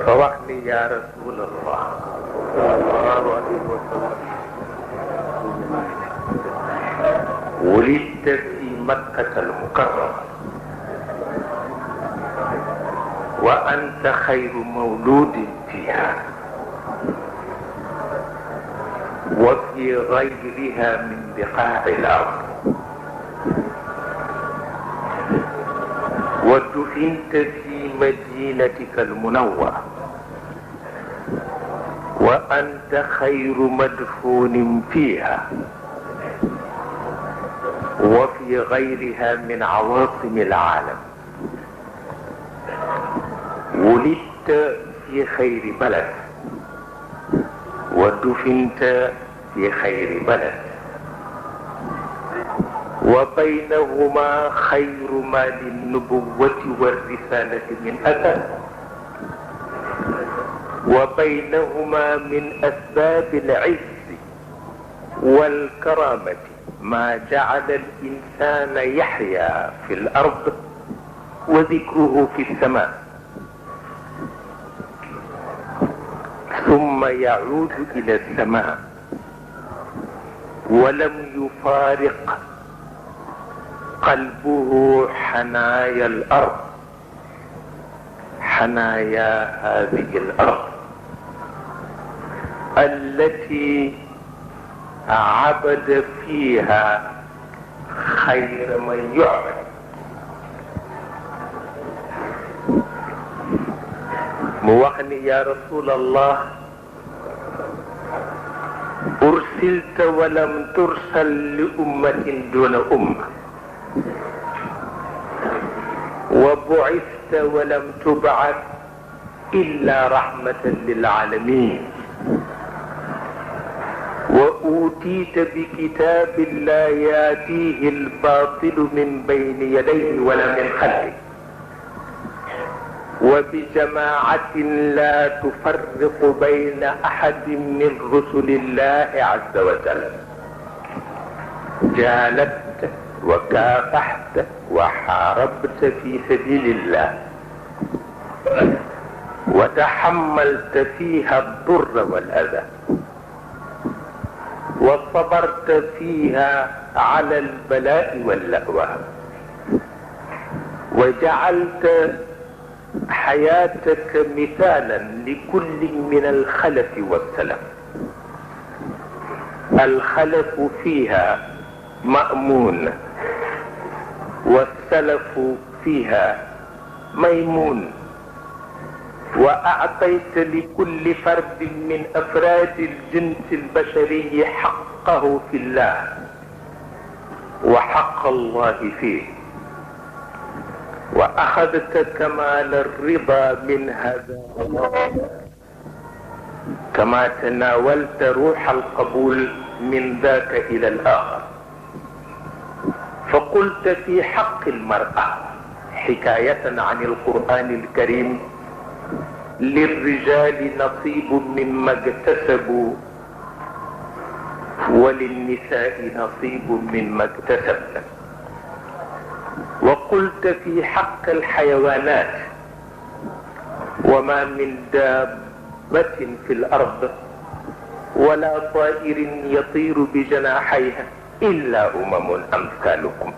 فوحني يا رسول الله صلى الله عليه وسلم ولدت في مكة المكرمة وأنت خير مولود فيها وفي غيرها من بقاع الأرض ودفنت في مدينتك المنورة وأنت خير مدفون فيها وفي غيرها من عواصم العالم ولدت في خير بلد ودفنت في خير بلد وبينهما خير ما للنبوة والرسالة من أثر وبينهما من أسباب العز والكرامة ما جعل الإنسان يحيا في الأرض وذكره في السماء ثم يعود إلى السماء ولم يفارق قلبه حنايا الأرض حنايا هذه الأرض التي عبد فيها خير من يعبد موحني يا رسول الله أرسلت ولم ترسل لأمة دون أمة وبعثت ولم تبعث إلا رحمة للعالمين وأوتيت بكتاب لا يأتيه الباطل من بين يديه ولا من خلفه وبجماعة لا تفرق بين أحد من رسل الله عز وجل جالدت وكافحت وحاربت في سبيل الله وتحملت فيها الضر والأذى وصبرت فيها على البلاء واللأوى وجعلت حياتك مثالا لكل من الخلف والسلف الخلف فيها مأمون والسلف فيها ميمون وأعطيت لكل فرد من أفراد الجنس البشري حقه في الله وحق الله فيه وأخذت كمال الرضا من هذا كما تناولت روح القبول من ذاك إلى الآخر فقلت في حق المرأة حكاية عن القرآن الكريم للرجال نصيب مما اكتسبوا وللنساء نصيب مما اكتسبن وقلت في حق الحيوانات وما من دابة في الأرض ولا طائر يطير بجناحيها إلا أمثالكم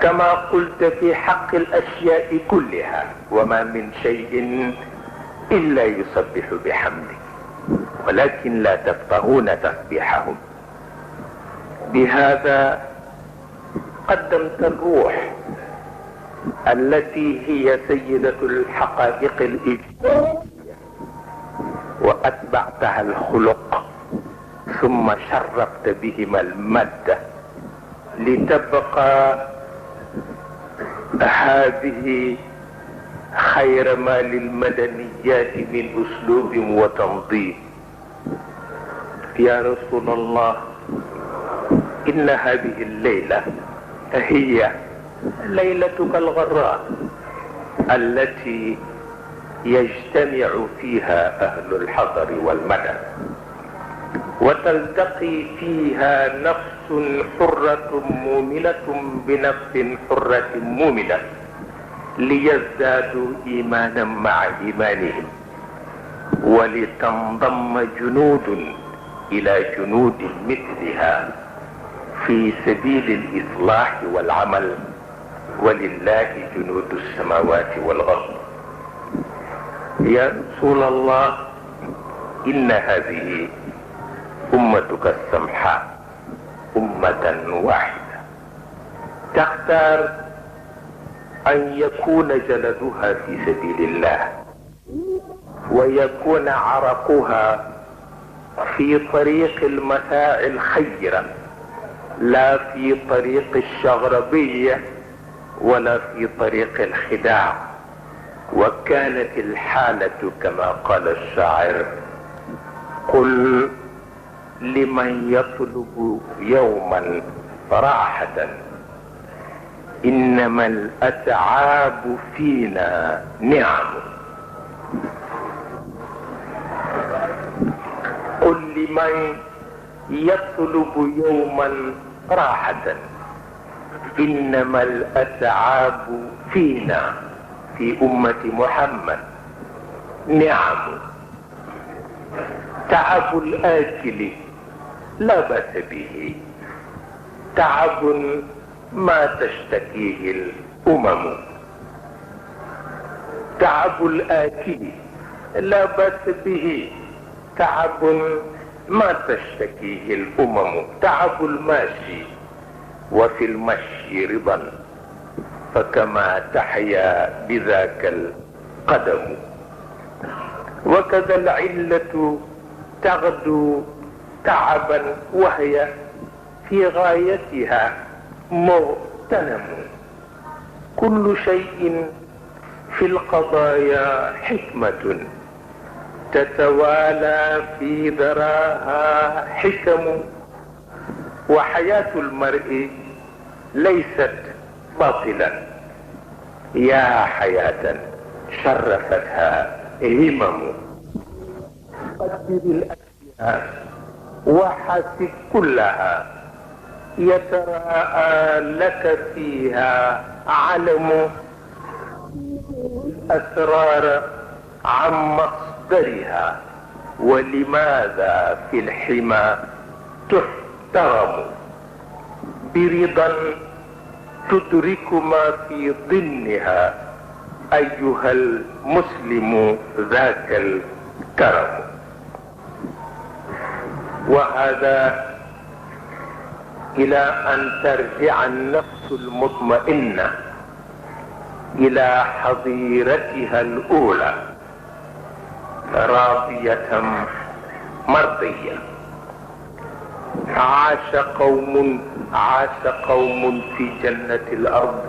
كما قلت في حق الأشياء كلها وما من شيء إلا يسبح بحمده ولكن لا تفقهون تسبيحهم بهذا قدمت الروح التي هي سيدة الحقائق الإجتماعية وأتبعتها الخلق ثم شرفت بهما المادة لتبقى هذه خير ما للمدنيات من أسلوب وتنظيم يا رسول الله إن هذه الليلة هي ليلتك الغراء التي يجتمع فيها أهل الحضر والمدى وتلتقي فيها نفس حرة مؤمنة بنفس حرة مؤمنة ليزدادوا ايمانا مع ايمانهم، ولتنضم جنود الى جنود مثلها في سبيل الاصلاح والعمل، ولله جنود السماوات والارض. يا رسول الله، ان هذه امتك السمحاء امة واحدة تختار ان يكون جلدها في سبيل الله، ويكون عرقها في طريق المساعي الخيرة، لا في طريق الشغربية ولا في طريق الخداع. وكانت الحالة كما قال الشاعر: قل لمن يطلب يوما راحة انما الاتعاب فينا نعم. قل لمن يطلب يوما راحة انما الاتعاب فينا، في امة محمد، نعم. تعب الاكل لا بأس به، تعب ما تشتكيه الامم. تعب الاكل لا بأس به، تعب ما تشتكيه الامم. تعب الماشي، وفي المشي رضا، فكما تحيا بذاك القدم. وكذا العلة تغدو تعبا وهي في غايتها مغتنم. كل شيء في القضايا حكمة تتوالى في ذراها حكم، وحياة المرء ليست باطلا. يا حياة شرفتها همم، قدر الأشياء وحسب كلها، يتراءى لك فيها علم الأسرار عن مصدرها. ولماذا في الحمى تحترم؟ برضا تدرك ما في ضمنها ايها المسلم ذاك الكرم. وهذا الى ان ترجع النفس المطمئنة الى حظيرتها الاولى راضية مرضية. عاش قوم في جنة الارض،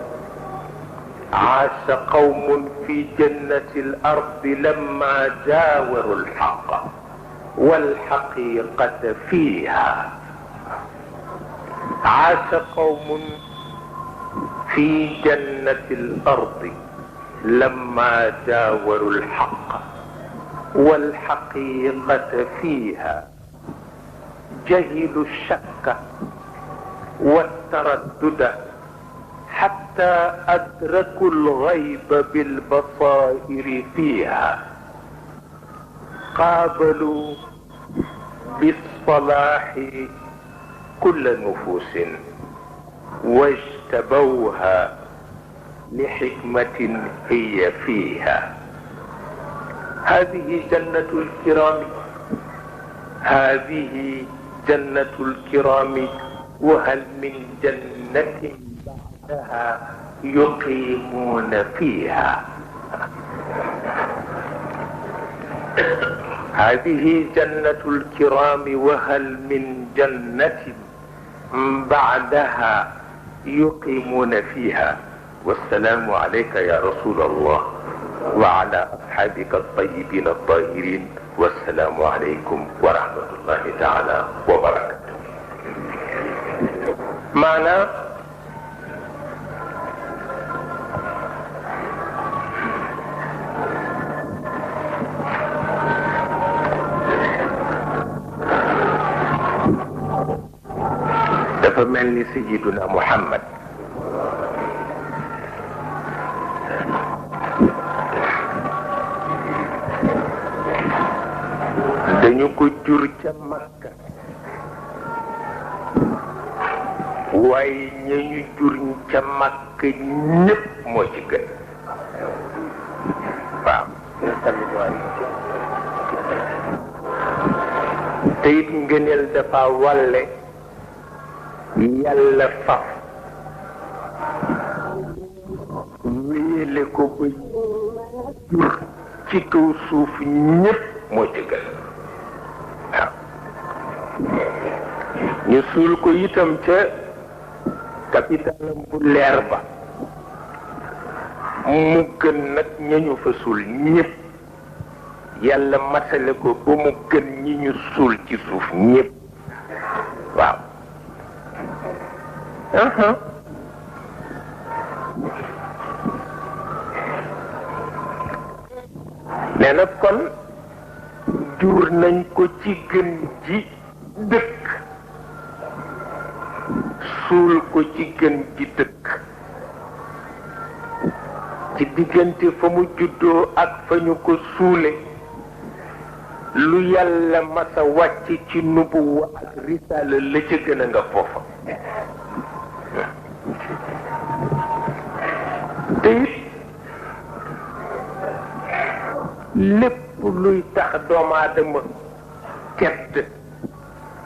عاش قوم في جنة الارض لما جاوروا الحق والحقيقة فيها. عاش قوم في جنة الارض لما جاوروا الحق والحقيقة فيها. جهلوا الشك والتردد حتى ادركوا الغيب بالبصائر فيها. قابلوا بالصلاح كل نفوس واجتبوها لحكمة هي فيها. هذه جنة الكرام، هذه جنة الكرام. وهل من جنة بعدها يقيمون فيها؟ هذه جنة الكرام، وهل من جنة بعدها يقيمون فيها. والسلام عليك يا رسول الله وعلى أصحابك الطيبين الطاهرين، والسلام عليكم ورحمة الله تعالى وبركاته. معنى تفهمني سيدنا محمد ñu ko jur ca Makka waaye ña ñu jur ca Makka ñépp moo ci gën waaw te it ngëneel dafa wàlle yàlla faf wéele ko ba jur ci kaw suuf ñépp moo ci gën waaw ñu suul ko itam ca capitalam bu leer ba mu gën nag ñañu fa suul ñépp yàlla matale ko ba mu gën ñi ñu suul ci suuf ñépp waaw nee na kon jur nañ ko ci gën ji dëkk suul ko ci gën ji dëkk ci diggante fa mu juddoo ak fa ñu ko suule lu yàlla masa wàcc ci nubuwa ak risaala la ca gën a nga foofa te it lépp luy tax doomu aadama tedd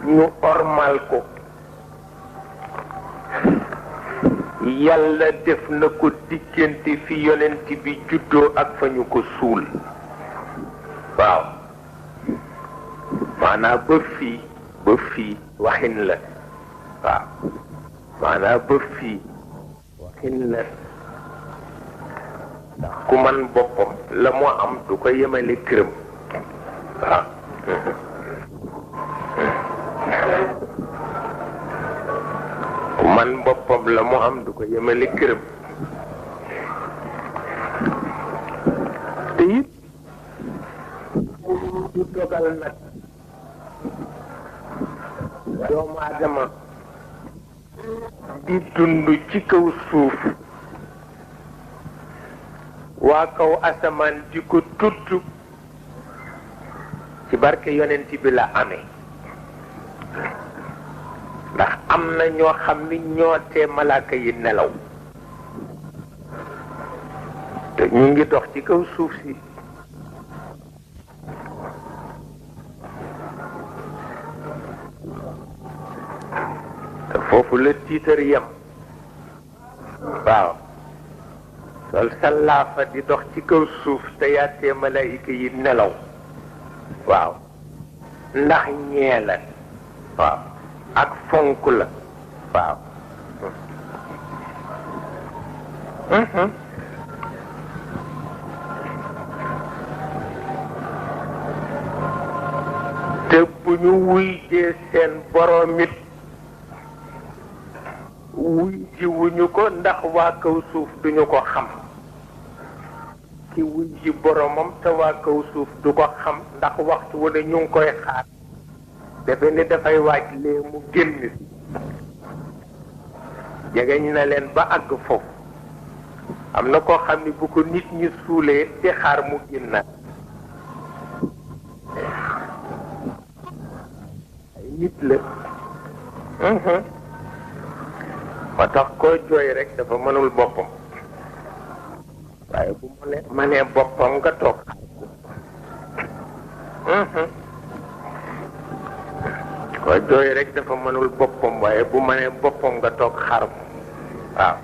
ñu ormal ko yàlla def na ko diggante fi yonent bi juddoo ak fa ñu ko suul waaw maanaam ba fii waxin la waaw maanaam ba fii waxin la ndax ku man boppam la moo am du ko yemale këram waaw ku man boppam la moo am du ko yemale këram te it du dogal nag doomu aadama di dund ci kaw suuf waa kaw asamaan di ko tudd ci barke yonent bi la amee ndax am na ñoo xam ni ñoo tee malaaka yi nelaw te ñu ngi dox ci kaw suuf si te foofu la tiitar yem waaw sol sallaafa di dox ci kaw suuf te yaatee malaayika yi nelaw waaw ndax ñee la waaw ak fonk la waaw te bu ñu wuy jee seen borom it wuy ji wuñu ko ndax waa kaw suuf duñu ko xam ci wuy ji boromam te waa kaw suuf du ko xam ndax waxtu wu ne ñu ngi koy xaar defe ni dafay waaj lee mu génn si jegeñ na leen ba àgg foofu am na koo xam ni bu ko nit ñi suulee ci xaar mu génnaat ay nit la moo tax koo jooy rek dafa mënul boppam waaye bu mu ne mënee boppam nga toog koo jooy rek dafa mënul boppam waaye bu mënee boppam nga toog xar waaw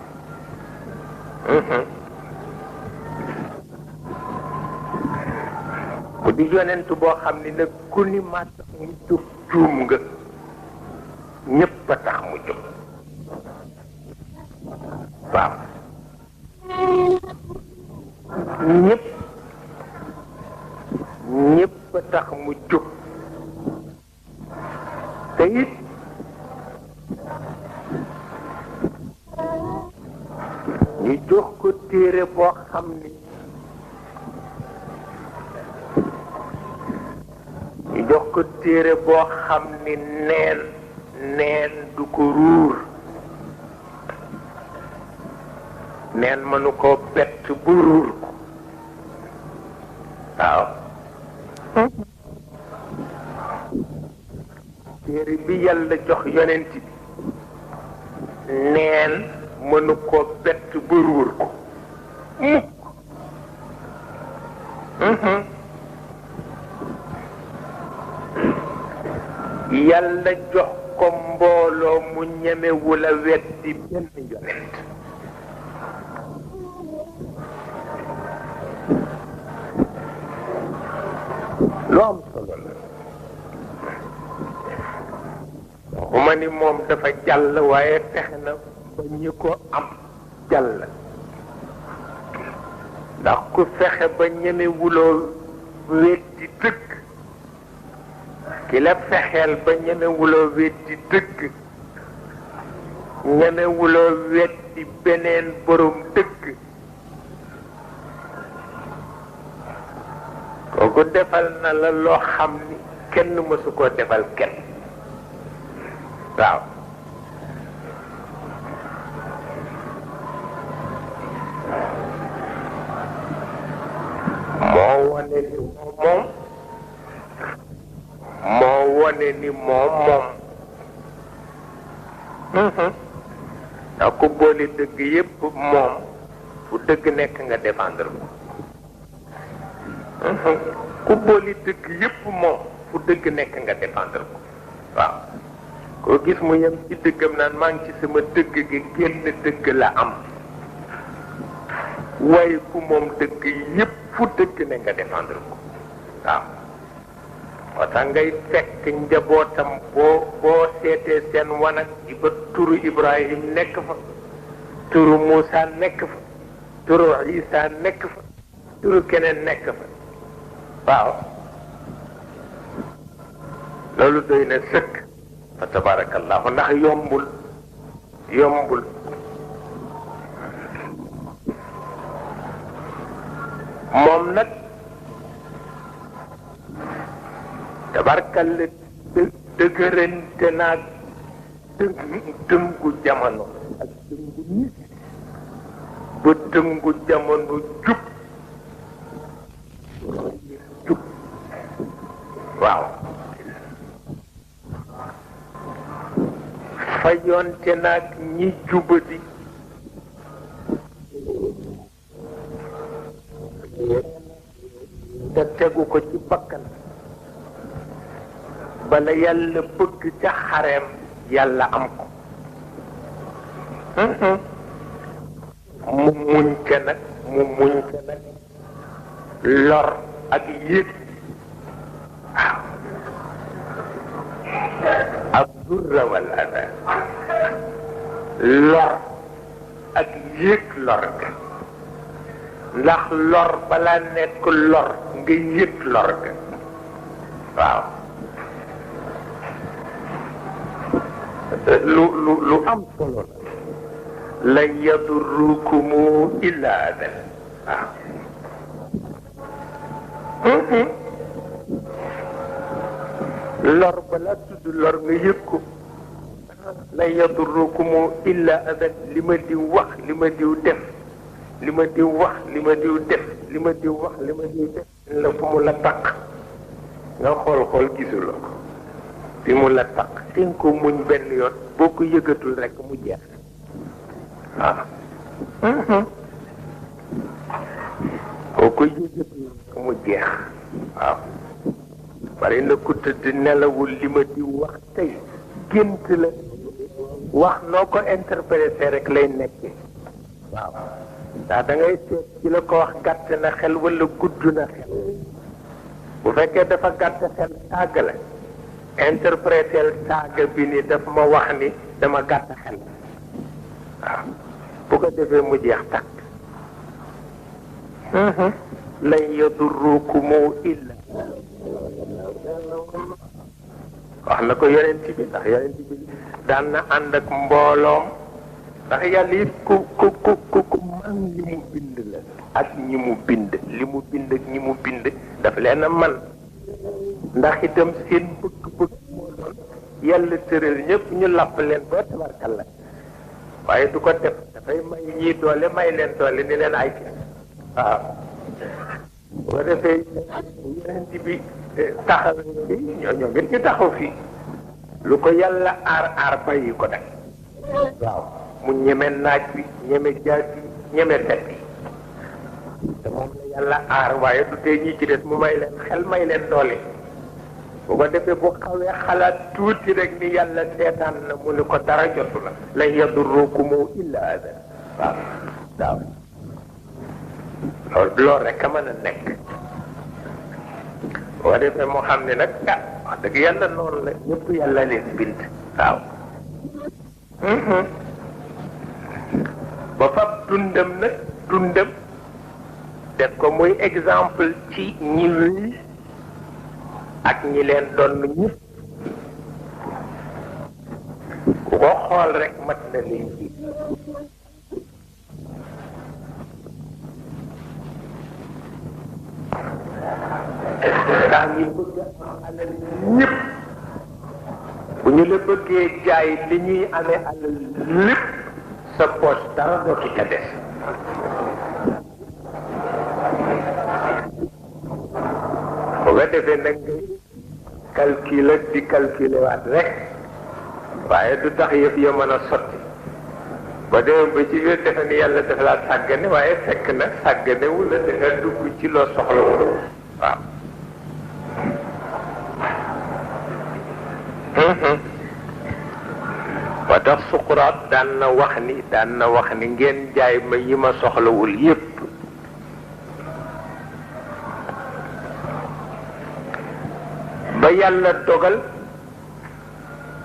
bu di yonent boo xam ni nag ku ni ma tax mu jóg juum nga ñépp a tax mu jóg waaw ñépp a tax mu jóg te it ñu jox ko téere boo xam ni neen du ko ruur neen mënu koo bett bu ruur ko waaw téere bi yàlla jox yonent bi neen mënu ko bett ba ruur ko yàlla jox ko mbooloo mu ñemewul a weddi benn yonent lu am solo la waxuma ni moom dafa jàll waaye fexe na ba ñi ko am jàll ndax ku fexe ba ñemewuloo weddi dëgg ki la fexeel ba ñemewuloo weddi dëgg ñemewuloo weddi beneen borom dëgg kooku defal na la loo xam ni kenn mësu koo defal kenn waaw moo wone ni moom ndax ku boole dëgg yépp moom fu dëgg nekk nga défendre ko ku boole dëgg yépp moom fu dëgg nekk nga défendre ko waaw koo gis mu yem ci dëggam naan maa ngi ci sama dëgg gi génn dëgg la am waaye ku moom dëgg yépp fu dëgg ne nga défendre ko waaw moo tax ngay fekk njabootam boo seetee seen wanag yi ba turu Ibrahim nekk fa turu Moussa nekk fa turu Isa nekk fa turu keneen nekk fa waaw loolu doy na sëkk fa tabarakallahu ndax yombul moom nag tabarkalla dëgërante naag dëngu jamono ak dëngu nit ba dëngu jamono jub waaw fayonte naag ñi jubadi te tegu ko ci bakkan bala yàlla bëgg ca xareem yàlla am ko mu muñ ca nag lor ak yëg waaw ak durra wal ada lor ak yëg lor ga ndax lor balaa nekk lor nga yëg lor ga waaw lu am solo la lan yadurrukumu illa adan waaw lor balaa tudd lor nga yëg ko lan yadurrukumu illa adan li ma diw wax li ma diw def li ma diw wax li ma diw def li ma diw wax li ma diw def la fu mu la taq nga xool gisuloo ko fi mu la taq seen ko muñ benn yoon boo ko yëgatul rekk mu jeex waaw boo ko yëgatul rekk mu jeex waaw bari na ku tëdd nelawul li ma diw wax tey gént la wax noo ko interprété rek lay nekkee waaw ndax da ngay seet ci la ko wax gàtt na xel wala gudd na xel bu fekkee dafa gàtt xel saaga la interpréter saaga bi ni daf ma wax ni dama gàtt xel waaw bu ko defee mu jeex tàkk lan yadurrukumu illa wax na ko yonent bi ndax yonent bi daan na ànd ak mbooloom ndax yàlla it ku man li mu bind la ak ñi mu bind li mu bind ak ñi mu bind daf leen a man ndax itam seen bëgg-bëgg moo doon yàlla tëral ñëpp ñu làpp leen ba tabarkalla waaye du ko def dafay may ñii doole may leen doole ni leen ay waaw bu ko defee yonent bi taxaw fii ñoom it ñu taxaw fii lu ko yàlla aar bàyyi ko nag waaw mu ñeme naaj bi ñeme jaas bi ñeme set bi te moom la yàlla aar waaye du tee ñi ci des mu may leen xel may leen doole bu ko defee bu xawee xalaat tuuti rek ni yàlla seetaan na mu ni ko dara jotu la lan yadurrukum illa adan waaw loolu rek a mën a nekk bu ko defee moo xam ne nag wax dëgg yàlla noonu la ñëpp yàlla leen bind waaw ba fab dundam def ko muy exemple ci ñi wéy ak ñi leen doon ñëpp ku ko xool rek mat na leen ji daa ngi bëgg am alal ñëpp bu ñu la bëggee jaay li ñuy amee alal lépp sa poche dara dootu ca des bu nga defee nag calculer di calculer waat rek waaye du tax yëf ya mën a sotti ba demee ba ci biir defe ni yàlla dafa laa sàggane waaye fekk na sàggane wu la danga dugg ci loo soxla wu waaw ba tax Suqraat daan na wax ni ngeen jaay ma yi ma soxlawul yépp ba yàlla dogal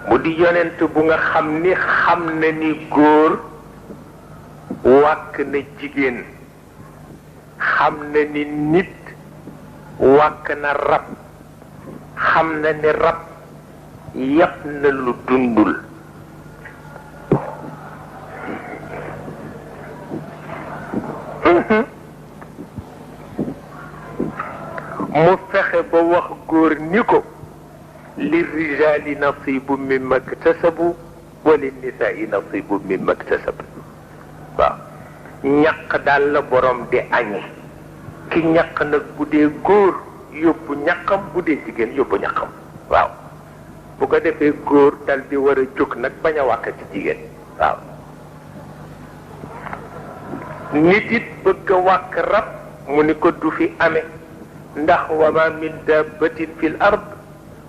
mu di yonent bu nga xam na ni góor wàkk na jigéen xam na ni nit wàkk na rab xam na ni rab yàpp na lu dundul mu fexe ba wax góor ni ko lirrijali nasibu mimma iktasabu wa linnisaai nasibu mimma iktasabu waaw ñaq daal la borom di añe ki ñaq nag bu dee góor yóbbu ñaqam bu dee jigéen yóbbu ñaqam waaw bu ko defee góor dal di war a jóg nag bañ a wàkk ci jigéen waaw nit it bëgg a wàkk rab mu ni ko du fi amee ndax wa ma min dabbatin fil ard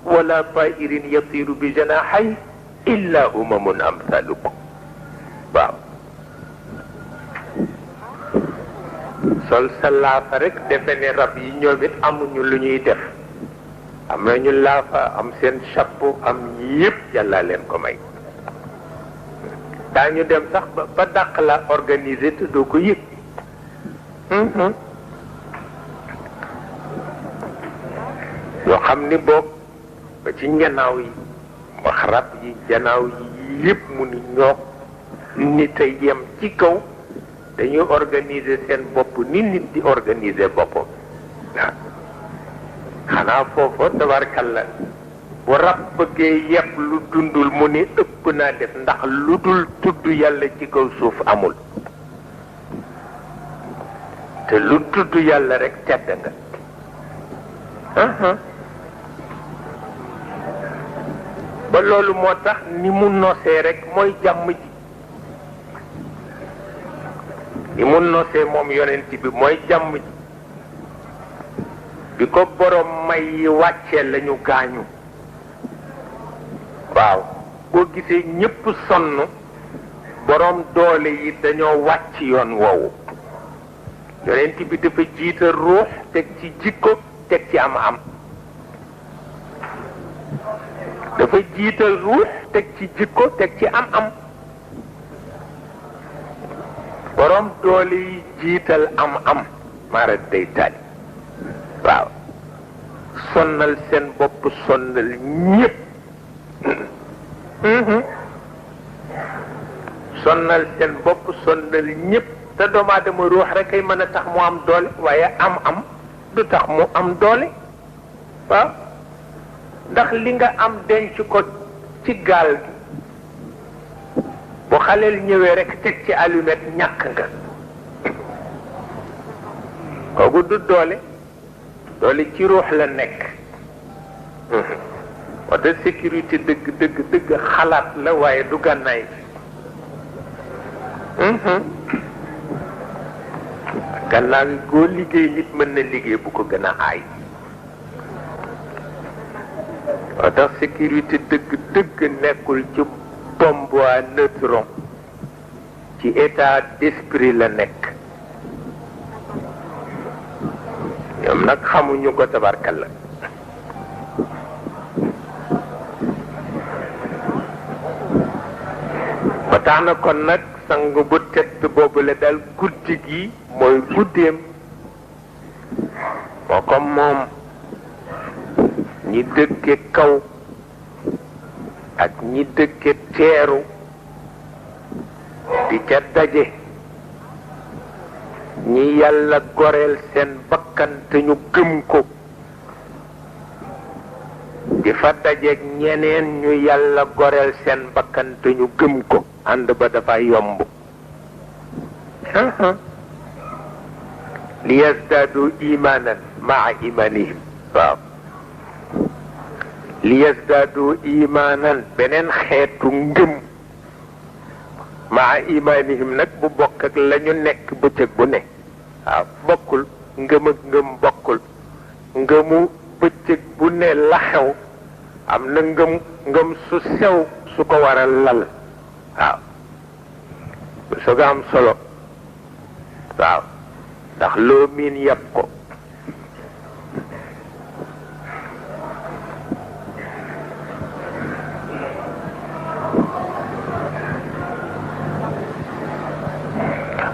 wala tairin yatiru bi janahay illa umamun amsalukum waaw sol sa laafa rek defe ne rab yi ñoom it amuñu lu ñuy def am nañu laafa am seen chapeau am yépp yàlla leen ko may daañu dem sax ba dàq la organiser te doo ko yëg yoo xam ni boog ba ci njanaaw yi wax rab yi njanaaw yi yépp mu ni ñoo nit a yem ci kaw dañuy organiser seen bopp ni nit di organiser boppam waaw xanaa foofa tabarkalla bu rab bëggee yépp lu dundul mu ni ëpp naa def ndax lu dul tudd yàlla ci kaw suuf amul te lu tudd yàlla rek tedd nga ba loolu moo tax ni mu nosee rek mooy jàmm ji ni mu nosee moom yonent bi mooy jàmm ji bi ko borom may yi wàccee lañu gaañu waaw boo gisee ñépp sonn borom doole yi dañoo wàcc yoon woowu yonent bi dafa jiital ruux teg ci jikko teg ci am dafa jiital ruux teg ci jikko teg ci am borom doole yi jiital am mara day tali waaw sonnal seen bopp sonnal ñépp sonnal seen bopp sonnal ñépp te doomu aadama ruux rek ay mën a tax mu am doole waaye am du tax mu am doole waaw ndax li nga am denc ko ci gaal gi bu xaleel ñëwee rek teg ci allumette ñàkk nga kooku du doole ci ruux la nekk wala sécurité dëgg dëgg dëgg xalaat la waaye du gànnaay gannaaw gi goo liggéey nit mën na liggéey bu ko gën a aay moo tax sécurité dëgg dëgg nekkul ci bombe à neutron ci état d'esprit la nekk ñoom nag xamuñu ko tabarkalla ba tax na kon nag sang bu tedd boobu la daal guddi gi mooy guddeem moo ko moom ñi dëkke kaw ak ñi dëkke teeru di ca daje ñi yàlla goreel seen bakkan te ñu gëm ko di fa dajeeg ñeneen ñu yàlla goreel seen bakkan te ñu gëm ko ànd ba dafa yomb li yazdaadu imanan maa imanihim waaw li yazdaadu imanan beneen xeetu ngëm maa imanihim nag bu bokk ak la ñu nekk bëccëg bu ne waaw bokkul ngëm ak ngëm bokkul ngëmu bëccëg bu ne la xew am na ngëm su sew su ko war a lal waaw su ko am solo waaw ndax loo miin yàpp ko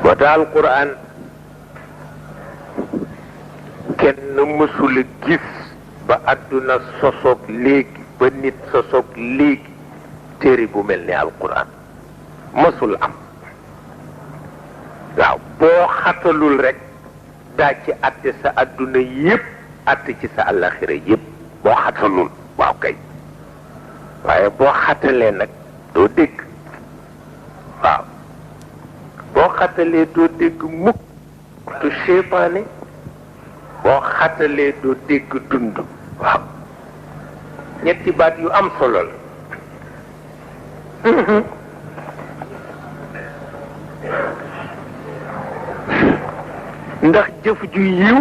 moo tax alquran kenn mësula gis ba àdduna sosoog léegi ba nit sosoog léegi téere bu mel ni alquran mësul am waaw boo xatalul rek daa ci àtte sa àdduna yépp àtte ci sa àllaxira yépp boo xatalul waaw kay waaye boo xatalee nag doo dégg waaw boo xatalee doo dégg mukk tu seytaane boo xatalee doo dégg dund waaw ñetti baat yu am solo la ndax jëf ju yiw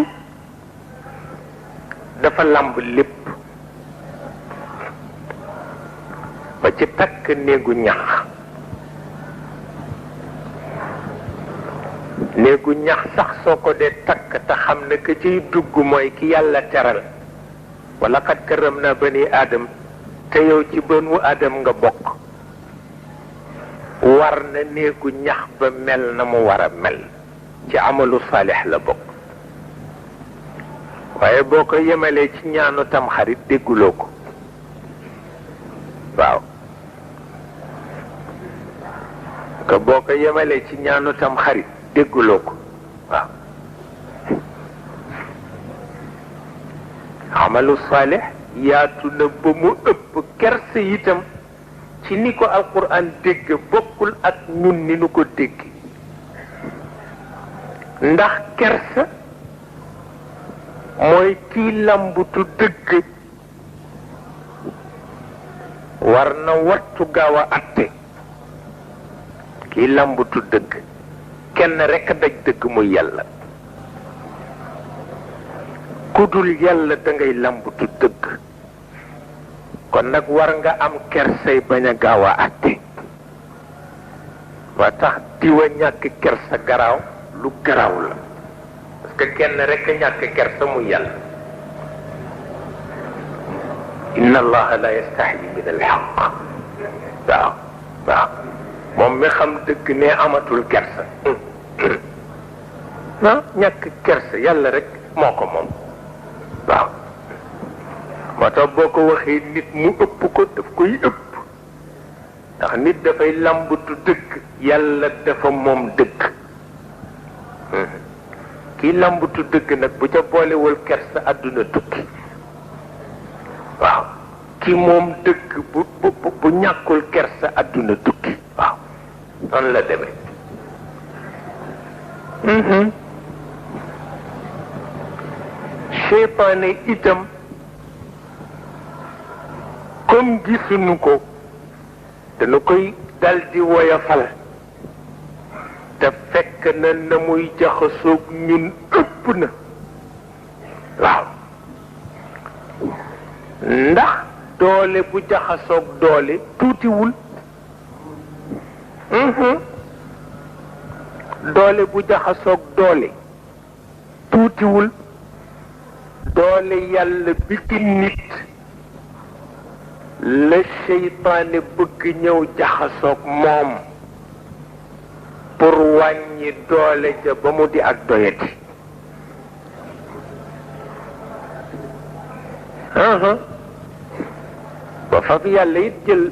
dafa lamb lépp ba ci takk néegu ñax néegu ñax sax soo ko dee takk te xam ne que ciy dugg mooy ki yàlla teral wala xat këram na bani aadam te yow ci banu aadam nga bokk war na néegu ñax ba mel na mu war a mel ci amalu saalix la bokk waaye boo ko yemalee ci ñaanu tam xarit dégguloo ko waaw que boo ko yemalee ci ñaanu tam xarit dégguloo ko waaw amalu saalix yaatu na ba mu ëpp kersa itam ci ni ko alquran dégg bokkul ak ñun ni nu ko dégg ndax kersa mooy kii lambutu dëgg war na wattu gaaw a atte kii lambutu dëgg kenn rekk daj dëgg muy yàlla ku dul yàlla da ngay lambutu dëgg kon nag war nga am kersay bañ a gaaw a atte waa tax diwa ñàkk kersa garaaw lu garaaw la parce que kenn rekk ñàkk kersa muy yàlla inna allaha la yastaxyi min alxaq waaw waaw moom mi xam dëgg ne amatul kersa ah ñàkk kersa yàlla rek moo ko moom waaw moo tax boo ko waxee nit mu ëpp ko daf koy ëpp ndax nit dafay lambatu dëgg yàlla dafa moom dëgg kii lambatu dëgg nag bu ca boolewul kersa àdduna tukki waaw ki moom dëgg bu ñàkkul kersa àdduna tukki waaw noonu la demee seytaane itam comme gisuñu ko dañu koy dal di woyofal te fekk na muy jaxasoog ñun ëpp na waaw ndax doole bu jaxasoog doole tuutiwul doole bu jaxasoog doole tuutiwul doole yàlla bi ci nit la seytaane bëgg ñëw jaxasoog moom pour wàññi doole ja ba mu di ak doyati ba faf yàlla it jël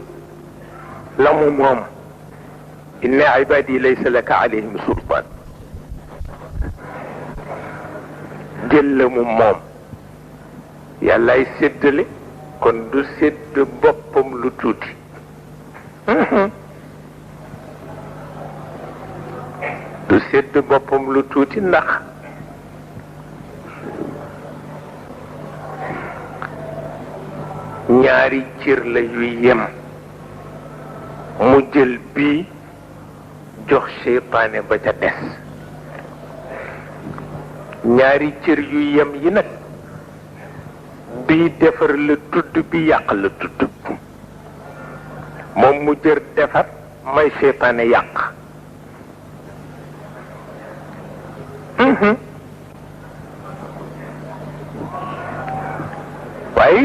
la mu moom inna ibadi laysa laka alayhim sultaan jël la mu moom yàllaay séddale kon du sédd boppam lu tuuti du sédd boppam lu tuuti ndax ñaari cër la yuy yem mu jël bii jox seytaane ba ca des ñaari cër yuy yem yi nag bii defar la tudd bi yàq la tudd moom mu jër defar may seytaane yàq waaye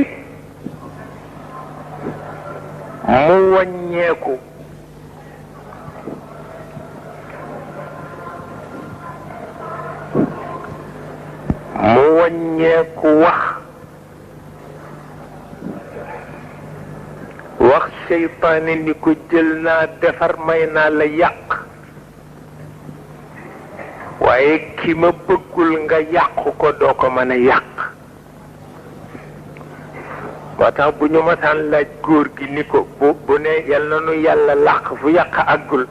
mu wàññeeku wax seytaane ni ko jël naa defar may naa la yàq waaye ki ma bëggul nga yàq ko doo ko mën a yàq moo tax bu ñu masaan laaj góor gi ni ko bu ne yal na nu yàlla làq fu yàq àggul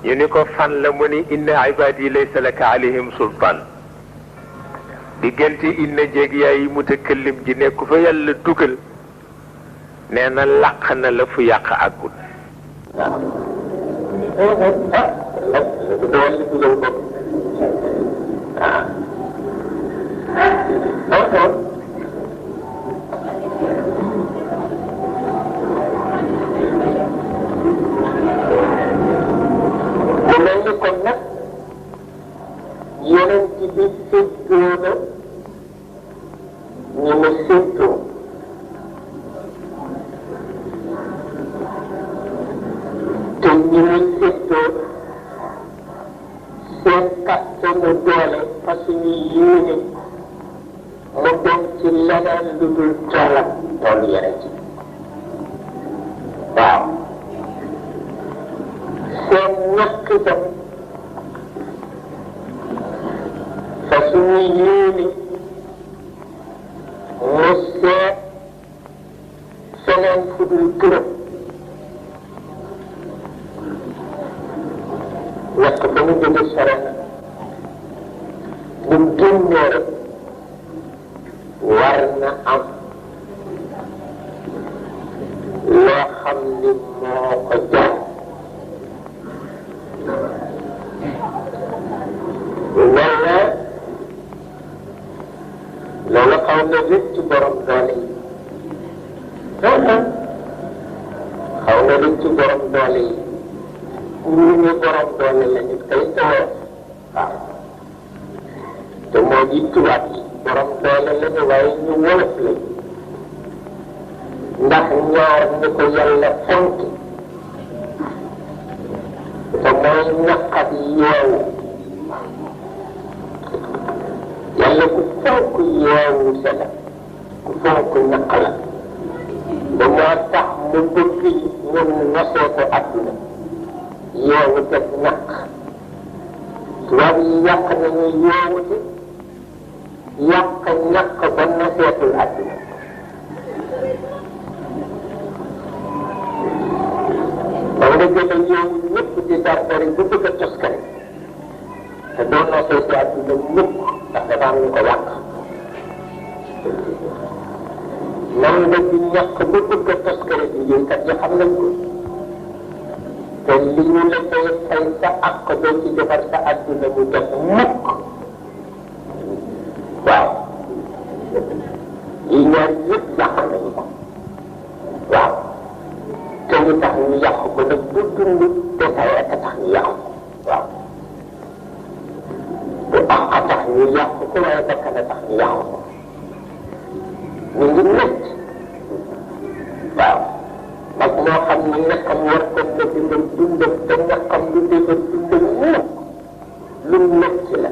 ñu ni ko fan la mu ni inna ibadi laysa laka alayhim sultaan diggante inna jéeg yaay mutakallim ji ne ku fa yàlla dugal nee na làq na la fu yàq àggul kon nag yeneen ci bi séddoo na ñu mu séddoo te ñu mu séddoo seen kattanu doole parce que ñu yéene mu dem ci leneen lu dul toolam tool yere ci waaw seen ñàkk dem parce que ñu yéene mu seet feneen fu dul gërëm nekk ba mu jóge sore na bu génnee rek war na am loo xam ni moo ko jaar wala loolu xaw na rëcc borom doole yi xaw na rëcc borom doole yi ñu ñu borom doole la ñu koy tawee waaw te moo di tubaab yi borom doole la ñu waaye ñu wolof la ndax ñaar ñu ko yàlla fonk te mooy naqat yeewu yàlla ku fonk yeewu sa la ku fonk naq la ba moo tax mu bëgg ñun nosee ko adduna yeewu teg naq tubaab yi yàq nañu yeewu te yàq naq ba noseetul adduna ba nga jële yeewu ñëpp di dardari bu bëgg a toskare te doo nosee si adduna mukk ndax dafa am ñu ko yàq nan nga di ñàkk ba bëgg a toskare liggéeykat yi xam nañ ko te li ñu la koy fay sa ak doo ci defar sa adduna mu def mukk waaw yi ñaar yëpp yàq nañu ko waaw te ñu tax ñu yàq ko nag bu dund te sa rek a tax ñu yàq ko waaw bu am a tax ñu yàq ko waaye bakkan a tax ñu yàq ko ñu ngi nekk waaw mag moo xam ne ñakkam war ko na dundal dundal te ñakkam lu defar dundal ñëpp lu metti la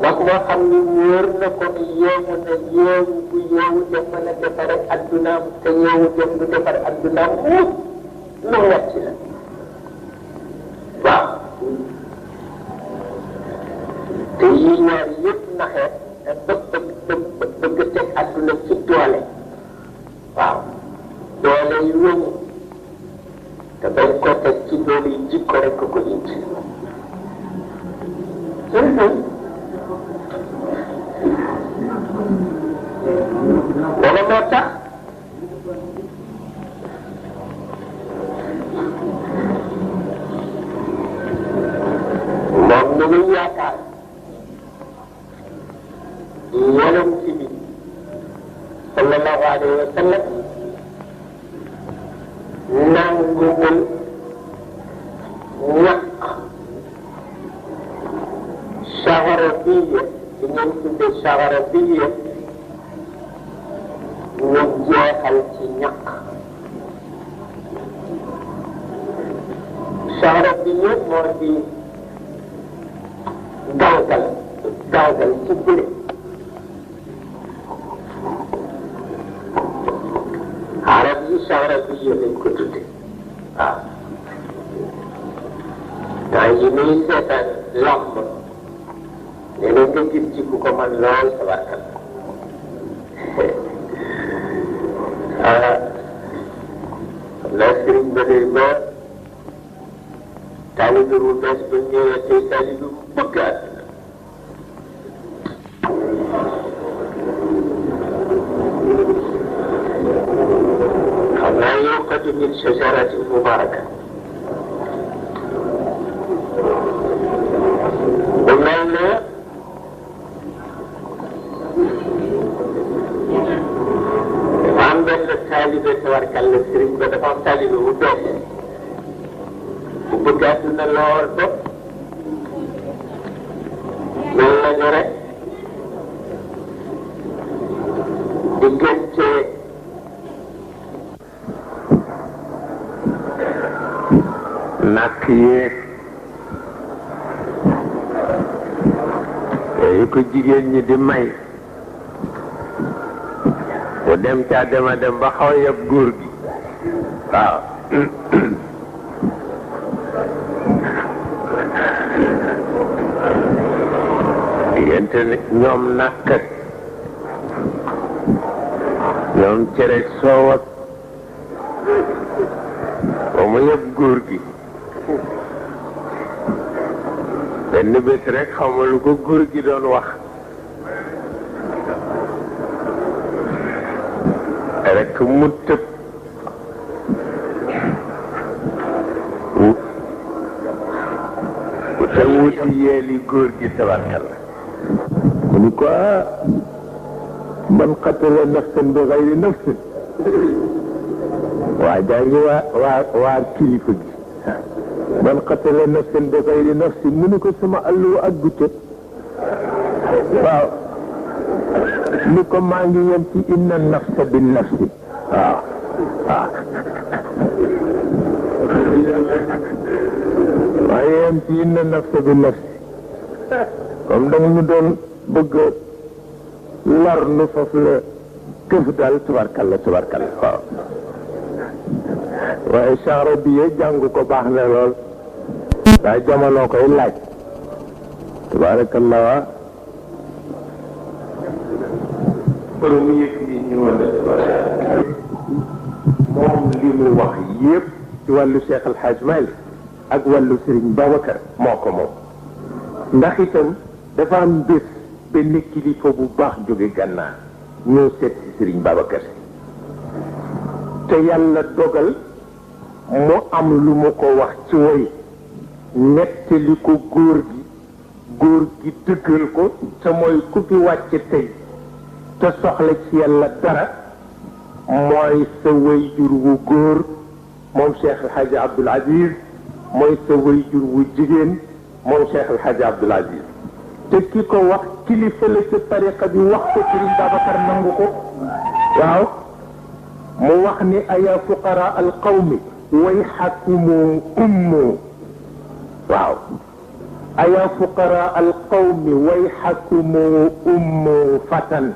mag moo xam ne wóor na ko yeewu na yeewu bu yeewu dem mën a defare addunaam te yeewu dem du defar addunaam mukk lu metti la waaw te yii ñaar yëpp naxee bëgg teg adduna ci doole waaw doole yu wéñu te bañ ko teg ci doole yi jikko rek ko indi loolu moo tax moom mi ngi yaakaar yonent bi sallallahu alayhi wa sallam nanguwul ñàkk chagarabiya di ngeen tudde chagarabiya ñu jeexal ci ñàkk chagarabiya moo di galgal ci bële arab yi chagarabiya lañ ko tudde waaw temps yi muy seetaan lamb nee na nga gis ci ku ko man lool tabarkal la sëriñ ba day ba taalibe bu bees ba ñëwee tey taalibe bu bëgg àdduna xam naa yuqadu min shajaratin mubaraka bu mel ne am benn taalibe tabarkal la sëriñ ba dafa am taalibe bu bees bu bëgg àdduna lool ba mel nañu rek diggante nakk yeeg yu ko jigéen ñi di may bu dem caa dema dem ba xaw a yab góor gi waaw diggante ñoom nakkat ñoom cere soow ak ba mu yab góor gi benn bés rek xaw ma lu ko góor gi doon wax rek mu tëb te wuti yeeli góor gi tabarkalla mu ni ko man qatala nafsan bi gayri nafsin waa jaa ngi waa kilifa gi man qatala nafsan bi gayri nafsin mu ni ko sama alluwa ak guccat waaw ni ko maa ngi yem ci inna nafsa bin nafsi waaw waaw maa ngi yem ci inna nafsa bin nafsi comme da nga ñu doon bëgg lor nu foofu la këf daal tubarkalla waaw waaye saaro bi jàng ko baax na lool daa jamono koy laaj tabarakallah waa borom yëg yi ñu moom li mu wax yépp ci wàllu Cheikh El Hadj Malick ak wàllu Serigne Babacar moo ko moom ndax itam dafa am bés benn kilifa bu baax jóge gànnaar ñëw seet si Serigne Babacar Sy te yàlla dogal mu am lu mu ko wax ci woy nettali ko góor gi dëggal ko te mooy ku fi wàcce tey te soxla ci yàlla dara mooy sa wayjur wu góor moom Cheikh El Hadj Abdoul Aziz mooy sa wayjur wu jigéen moom Cheikh El Hadj Abdoul Aziz te ki ko wax kilifa la ci tariqa bi wax ko Serigne Babacar nangu ko waaw mu wax ni aya fuqara al qawmi wayhakumu ummu waaw aya fuqara al qawmi wayhakumu ummu fatan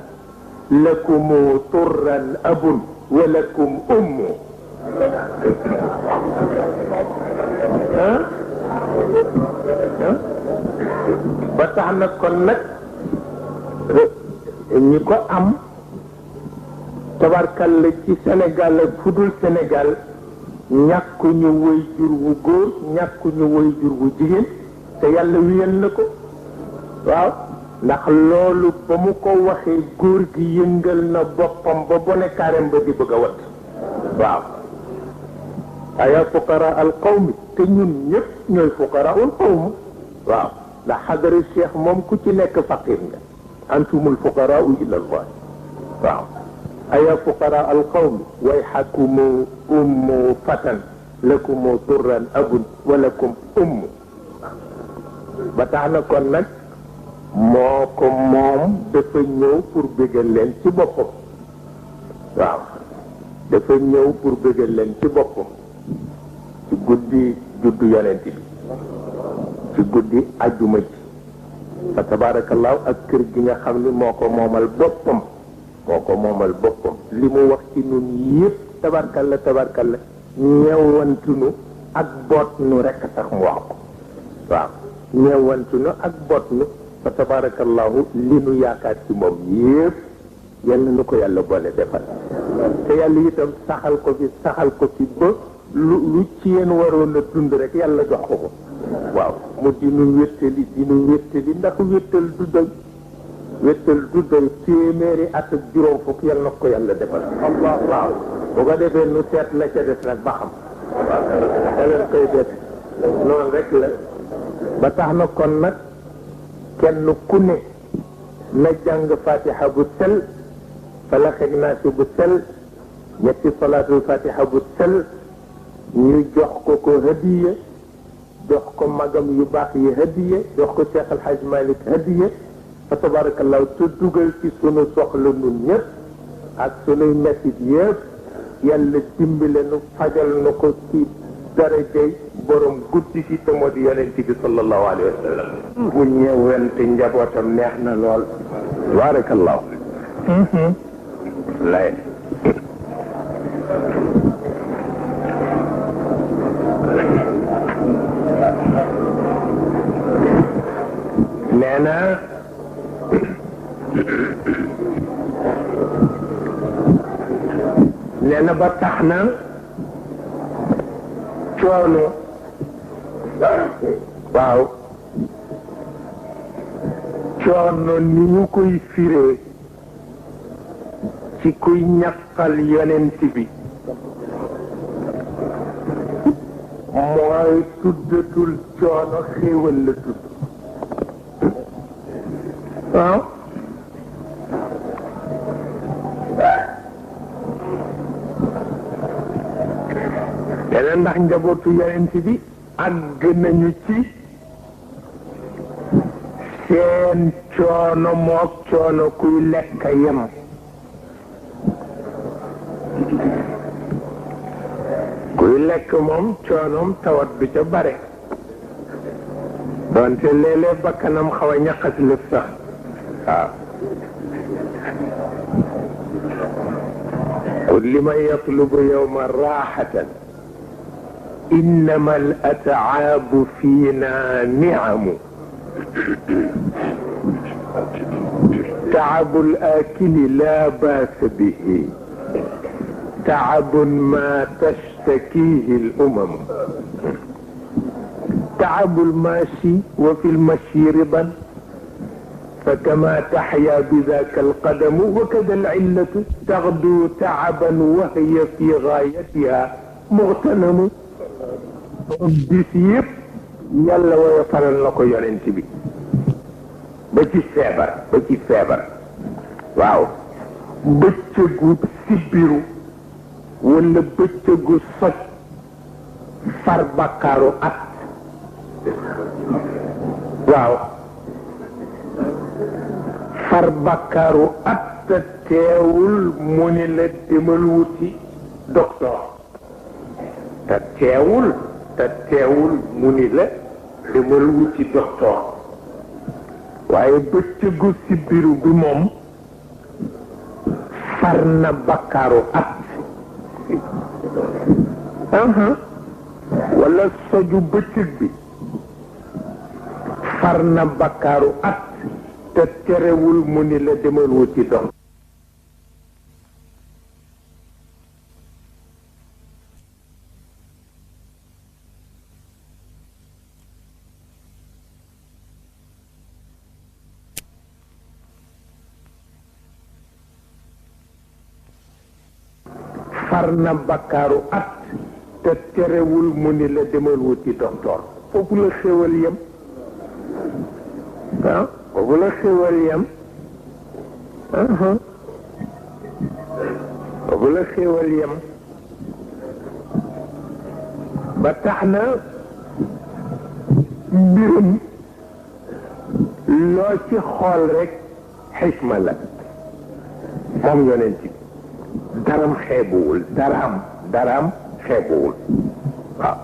lakumu turran abun wa lakum ummu ba tax na kon nag ñi ko am tabarkal la ci Sénégal ak fudul Sénégal ñàkkuñu woy jur wu góor ñàkkuñu woy jur wu jigéen te yàlla wiyal na ko waaw ndax loolu ba mu ko waxee góor gi yëngal na boppam ba bone kaarem ba di bëgg a wat waaw aya fuqara al qawmi te ñun ñëpp ñooy fuqara al qawm waaw ndax xadara cheikh moom ku ci nekk faqir nga antumul fuqara ila allah waaw aya fuqara al qawmi wayhakumu ummu fatan lakumu turran abun wa lakum ummu ba tax na kon nag moo ko moom dafa ñëw pour bégal leen ci boppam waaw dafa ñëw pour bégal leen ci boppam ci guddi juddu yonent bi ci guddi ajjuma ji fa tabarakallahu ak kër gi nga xam ni moo ko moomal boppam li mu wax ci nun yëpp tabarkalla ñeewantunu ak boot nu rekk tax mu wax ko waaw ñeewantunu ak boot nu fa tabarakallahu li nu yaakaar ci moom yëpp yal na nu ko yàlla boole defal te yàlla itam saxal ko fi ba lu ci yéen waroon a dund rek yàlla jox ko waaw mu di nu wéttali ndax wéttal du doy téeméeri at ak juróom fukk yal na ko yàlla defal waaw bu ko defee nu seet la ca des nag ba xam waaw da leen koy def noonu rek la ba tax na kon nag kenn ku ne na jàng fatiha bu sel falaxeeg naasi bu sel ñetti salaatul fatiha bu sel ñu jox ko hadiya jox ko magam yu baax yi hadiya jox ko Cheikh El Hadj Malick hadiya fa tabarakallahu te dugal ci sunu soxla nun ñëpp ak sunuy mettit yëpp yàlla dimbale nu fajal nu ko ci darajay borom guddi gi te moo di yonent bi sallallahu alayhi wa sallam bu ñëwante njabootam neex na lool tabarakallahu lay nee na ba tax na coono waaw coono ni ñu koy firee ci kuy ñaqal yonent bi mooy tuddatul coono xéewal la tudd waaw leneen ndax njabootu yonent bi àgg nañu ci seen coono mook coono kuy lekk yem kuy lekk moom coonoom tawat du ca bare donte léeg-léeg bakkanam xaw a ñaqas lëf sax waaw liman yatlubu yawma raxatan innama al ataabu fiina niamu تعب الآكل لا باس به تعب ما تشتكيه الأمم تعب الماشي وفي المشي ربا فكما تحيا بذاك القدم وكذا العلة تغدو تعبا وهي في غايتها مغتنم. bis yëpp yàlla wooye faral na ko yonent bi ba ci feebar waaw bëccëgu sibbiru wala bëccëgu soj far bakkaaru at waaw far bakkaaru at te teewul mu ni la demal wuti docteur te teewul mu ni la demal wuti docteur waaye bëccëgu sibbiru bi moom far na bakkaaru at wala soju bëccëg bi far na bakkaaru at te terewul mu ni la demal wuti docteur. far na bakkaaru at te terewul mu ni la demal wuti docteur. foofu la xéwal yem foofu la xéwal yem foofu la xéwal yem ba tax na mbirum loo ci xool rek xisma la moom yonent bi daram xeebuwul daram xeebuwul waaw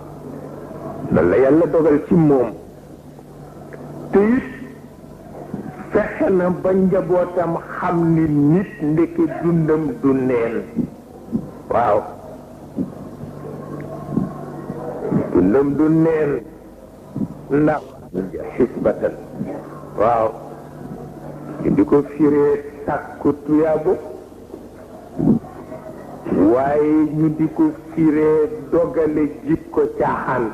loolu la yàlla dogal ci moom te it fexe na ba njabootam xam ni nit ndeke dundam du neen waaw dundam du neen ndax xisbatan waaw di ko firee sàkku tuyaabu waaye ñu di ko firee dogale jikko caaxaan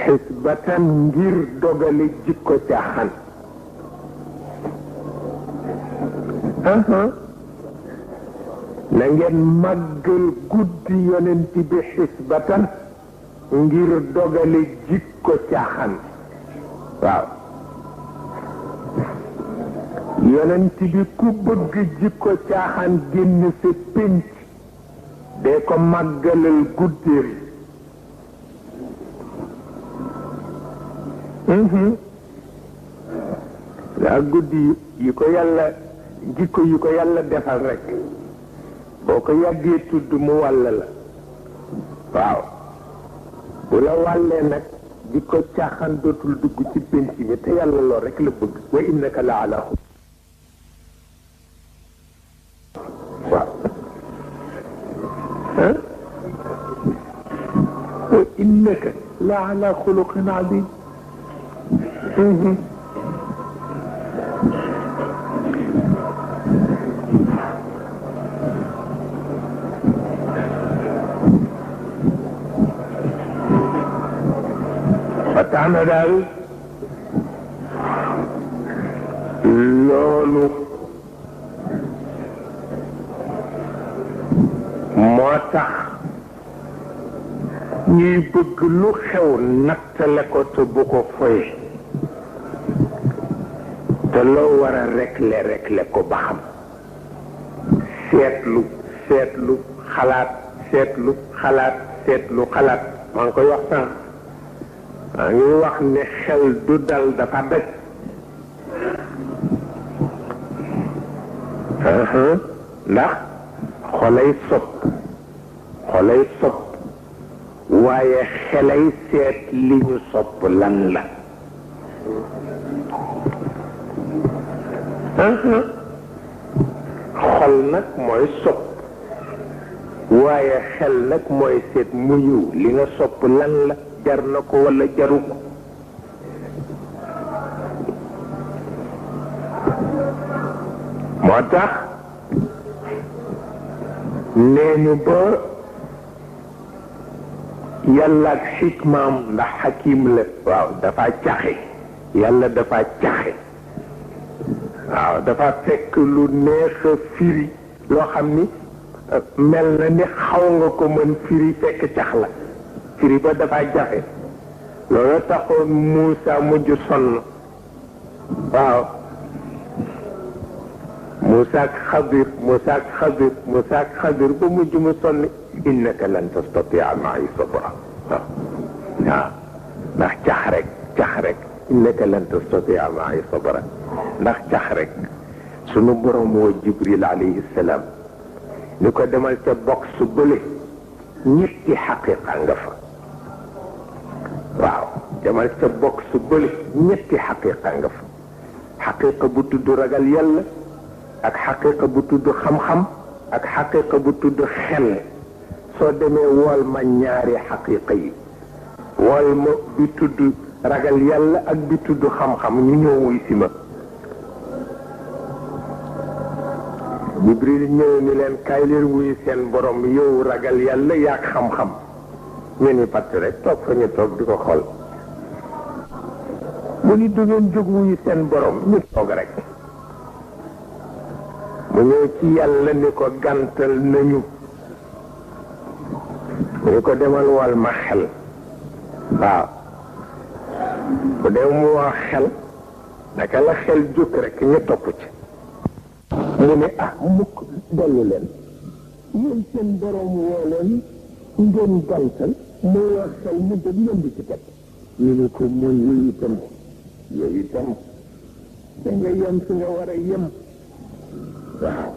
xisbatan ngir dogale jikko caaxaan na ngeen màggal guddi yonent bi xisbatan ngir dogale jikko caaxaan waaw yonent bi ku bëgg jikko caaxaan génn sa pénc dee ko màggalal guddeem daa guddi yi ko yàlla jikko yi ko yàlla defal rek boo ko yàggee tudd mu wàll la waaw bu la wàllee nag jikko caaxaan dootul dugg ci pénc mi te yàlla lool rek la bëgg wa innaka la ala waaw wa innaka la ala xuluqin adim ba tax na daal loolu moo tax ñuy bëgg lu xew nattale ko te bu ko foye te loo war a régler ko ba xam seetlu xalaat maa ngi koy wax sànq maa ngi wax ne xel du dal dafa daj ndax xolay sopp waaye xelay seet li ñu sopp lan la xol nag mooy sopp waaye xel nag mooy seet mu yiw li nga sopp lan la jar na ko wala jaru ko moo tax nee ñu ba yàlla ak xikmaam ndax xakim la waaw dafa caxe yàlla dafa caxe waaw dafa fekk lu neex a firi loo xam ni mel na ni xaw nga ko mën firi fekk cax la firi ba dafa jafe loolu taxoon Moussa mujj sonn waaw Moussa ak Xadir ba mujj mu sonn innaka lan tastatia ma'i sabra waaw ndax cax rek innaka lan tastatia ma'i sabra ndax cax rek sunu borom woo Jibril alayhi salaam ni ko demal ca box bële ñetti xaqiqa nga fa waaw demal ca box bële ñetti xaqiqa nga fa xaqiqa bu tudd ragal yàlla ak xaqiqa bu tudd xam-xam ak xaqiqa bu tudd xel soo demee wool ma ñaari xaqiqa yi wool ma bi tudd ragal yàlla ak bi tudd xam-xam ñu ñëw wuy si ma Jibril ñëw ni leen kaay leen wuy seen borom yow ragal yàlla yaak xam-xam ñu ni patt rek toog fa ñu toog di ko xool mu ni du ngeen jóg wuy seen borom ñu toog rek mu ñëw ci yàlla ni ko gàntal nañu mu ni ko demal wal ma xel waaw bu dee mu wax xel naka la xel jóg rek ñu topp ci mu ne mukk dellu leen yéen seen borom woo leen ngeen gàntal mu wax xel mu dëg leen di ci teg ñu ne ko mooy yooyu itam da nga yem fi nga war a yem waaw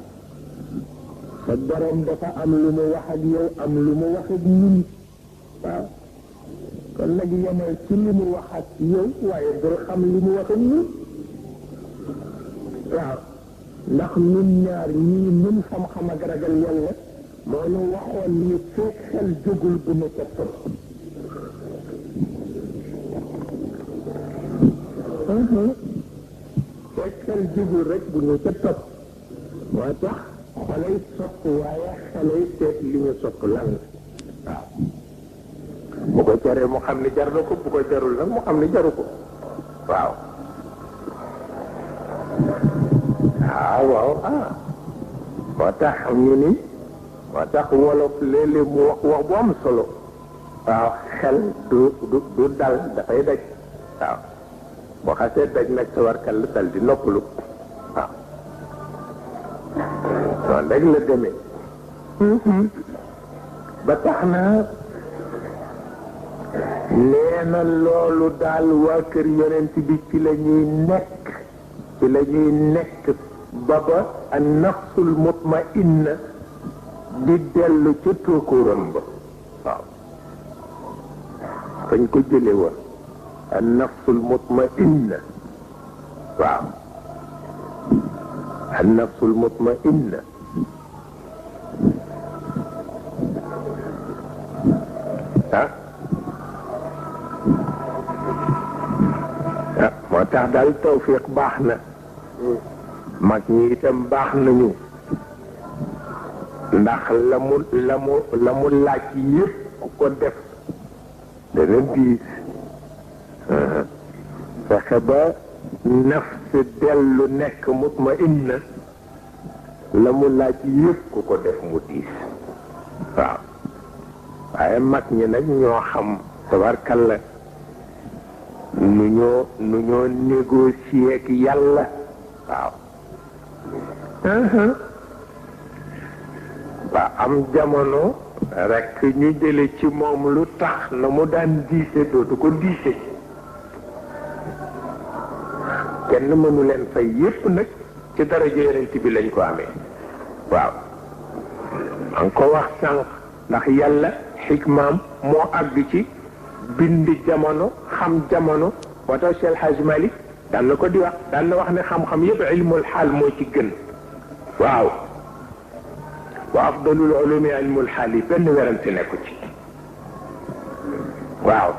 sa borom dafa am lu mu wax ak yow am lu mu wax ak ñun waaw kon nag yemal ci li mu wax ak yow waaye doo xam li mu wax ak ñun waaw ndax ñun ñaar ñii ñun xam-xam ak ragal yàlla moo nu waxoon ni fekk xel jógul bu nu ca topp fekk xel jógul rek bu nu ca topp moo tax xolay sopp waaye xelay seet li ñu sopp lan la waaw bu ko jaree mu xam ni jar na ko bu ko jarul nag mu xam ni jaru ko waaw moo tax ñu ni moo tax wolof léeg-léeg mu wax bu am solo waaw xel du dal dafay daj waaw boo xasee daj nag sa warkal la dal di noppalu waaw noonu rek la demee ba tax na nee na loolu daal waa kër yonent bi ci la ñuy nekk baba an nafsul mutmainna di dellu ca tóokóoram ba waaw fañ ko jële woon an nafsul mutmainna waaw an nafsul mutmainna moo tax daal tawfiq baax na mag ñi itam baax nañu ndax la mu laaj yépp ku ko def dana diis fexe ba nafs dellu nekk mutmainna la mu laaj yépp ku ko def mu diis waaw waaye mag ñi nag ñoo xam tabarkalla nu ñoo négocier ak yàlla waaw ba am jamono rek ñu jële ci moom lu tax na mu daan diise dootu ko diise kenn mënu leen fay yépp nag ci daraja yonent bi lañ ko amee waaw maa ngi ko wax sànq ndax yàlla xikmaam moo àgg ci bind jamono xam jamono moo tax Cheikh El Hadj Malick daan na ko di wax daan na wax ne xam-xam yépp ilmul xaal moo ci gën waaw wa afdalul ulumi ilmul xaal yi benn werante nekku ci waaw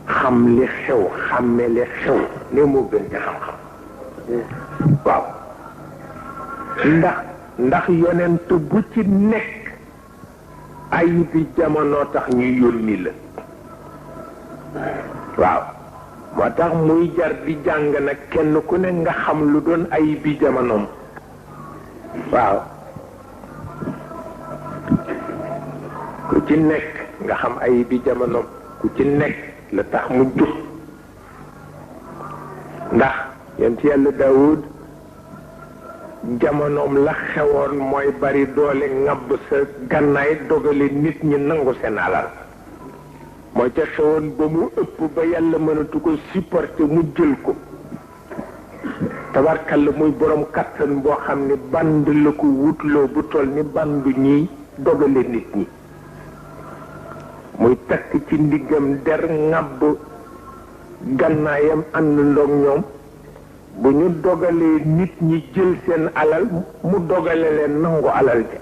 xam li xew xàmme li xew ne moo gën ci xam-xam waaw ndax yonent bu ci nekk ay bi jamono tax ñu yónni la waaw moo tax muy jar di jàng nag kenn ku ne nga xam lu doon ay bi jamonoom waaw ku ci nekk nga xam ay bi jamonoom ku ci nekk la tax mu jub ndax yonent yàlla Daawud jamonoom la xewoon mooy bari doole ŋàbb sa gannaay dogale nit ñi nangu seen alal moo ca xewoon ba mu ëpp ba yàlla mënatu ko supporter mu jël ko tabarkalla muy borom kattan boo xam ne band la ko wutloo bu toll ni bandu ñiy dogale nit ñi muy takk ci ndiggam der ŋàbb gannaayam ànd ndoog ñoom bu ñu dogalee nit ñi jël seen alal mu dogale leen nangu alal ja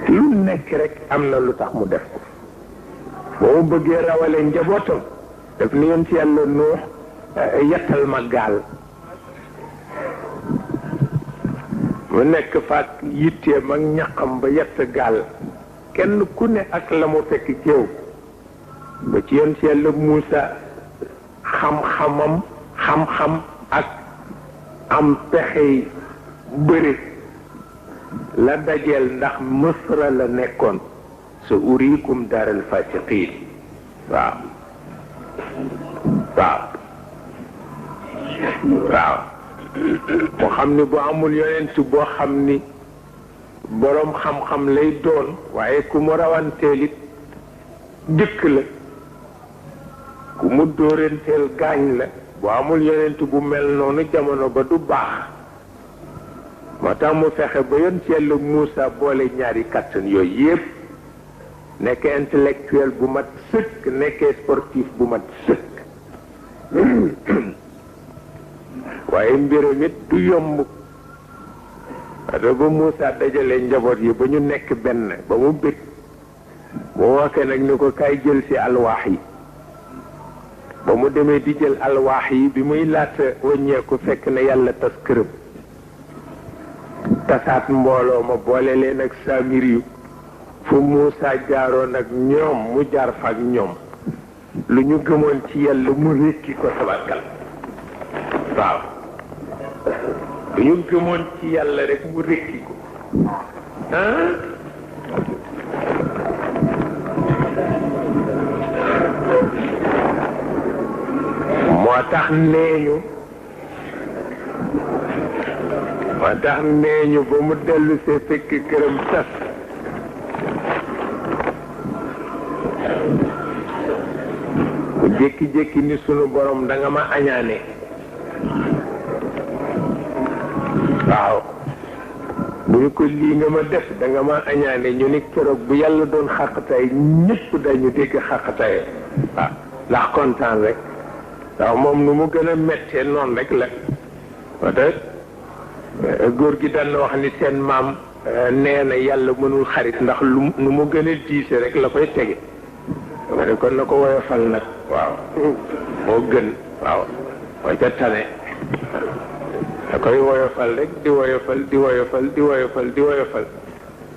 lu nekk rek am na lu tax mu def ko boo mu bëggee rawale njabootam daf ni yoon ci yàlla Nuux yettal ma gaal mu nekk faak yitteem ak ñaqam ba yett gaal kenn ku ne ak la mu fekk ci yow ba ci yoon ci yàlla Muusa xam-xam ak am pexey bëri la dajeel ndax Misra la nekkoon sa uriikum daaral fasiqiin waaw moo xam ni bu amul yonent boo xam ni boroom xam-xam lay doon waaye ku mu rawanteel it dëkk la ku mu dóoranteel gaañ la bu amul yonent bu mel noonu jamono ba du baax moo tax mu fexe ba yoon ci yàlla Muusa boole ñaari kàttan yooyu yépp nekk intellectuel bu mat sëkk nekkee sportif bu mat sëkk waaye mbiram it du yomb parce ba Muusa dajalee njaboot yi ba ñu nekk benn ba mu bëgg mu waxee nag ni ko kay jël ci alwaax yi ba mu demee di jël alwaax yi bi muy laata wàññeeku fekk na yàlla tas këram tasaat mbooloo ma boole leen ak saamir yu fu Muusa jaaroon ak ñoom mu jaar fa ak ñoom lu ñu gëmoon ci yàlla mu rékki ko tabarkal waaw lu ñu gëmoon ci yàlla rek mu rékki ko moo tax nee ñu ba mu dellu see fekk këram tas mu jékki-jékki ni sunu borom da nga ma añaane waaw bu ñu ko lii nga ma def da nga ma añaane ñu ni keroog bu yàlla doon xàqataay ñëpp dañu dégg xàqataay waaw ndax kontaan rek waaw moom nu mu gën a mettee noonu rek la peut-être góor gi daan na wax ni seen maam nee na yàlla mënul xarit ndax lu nu mu gën a diise rek la koy tege ma ne kon na ko woyofal nag waaw moo gën waaw mooy ca tane da koy woyofal rek di woyofal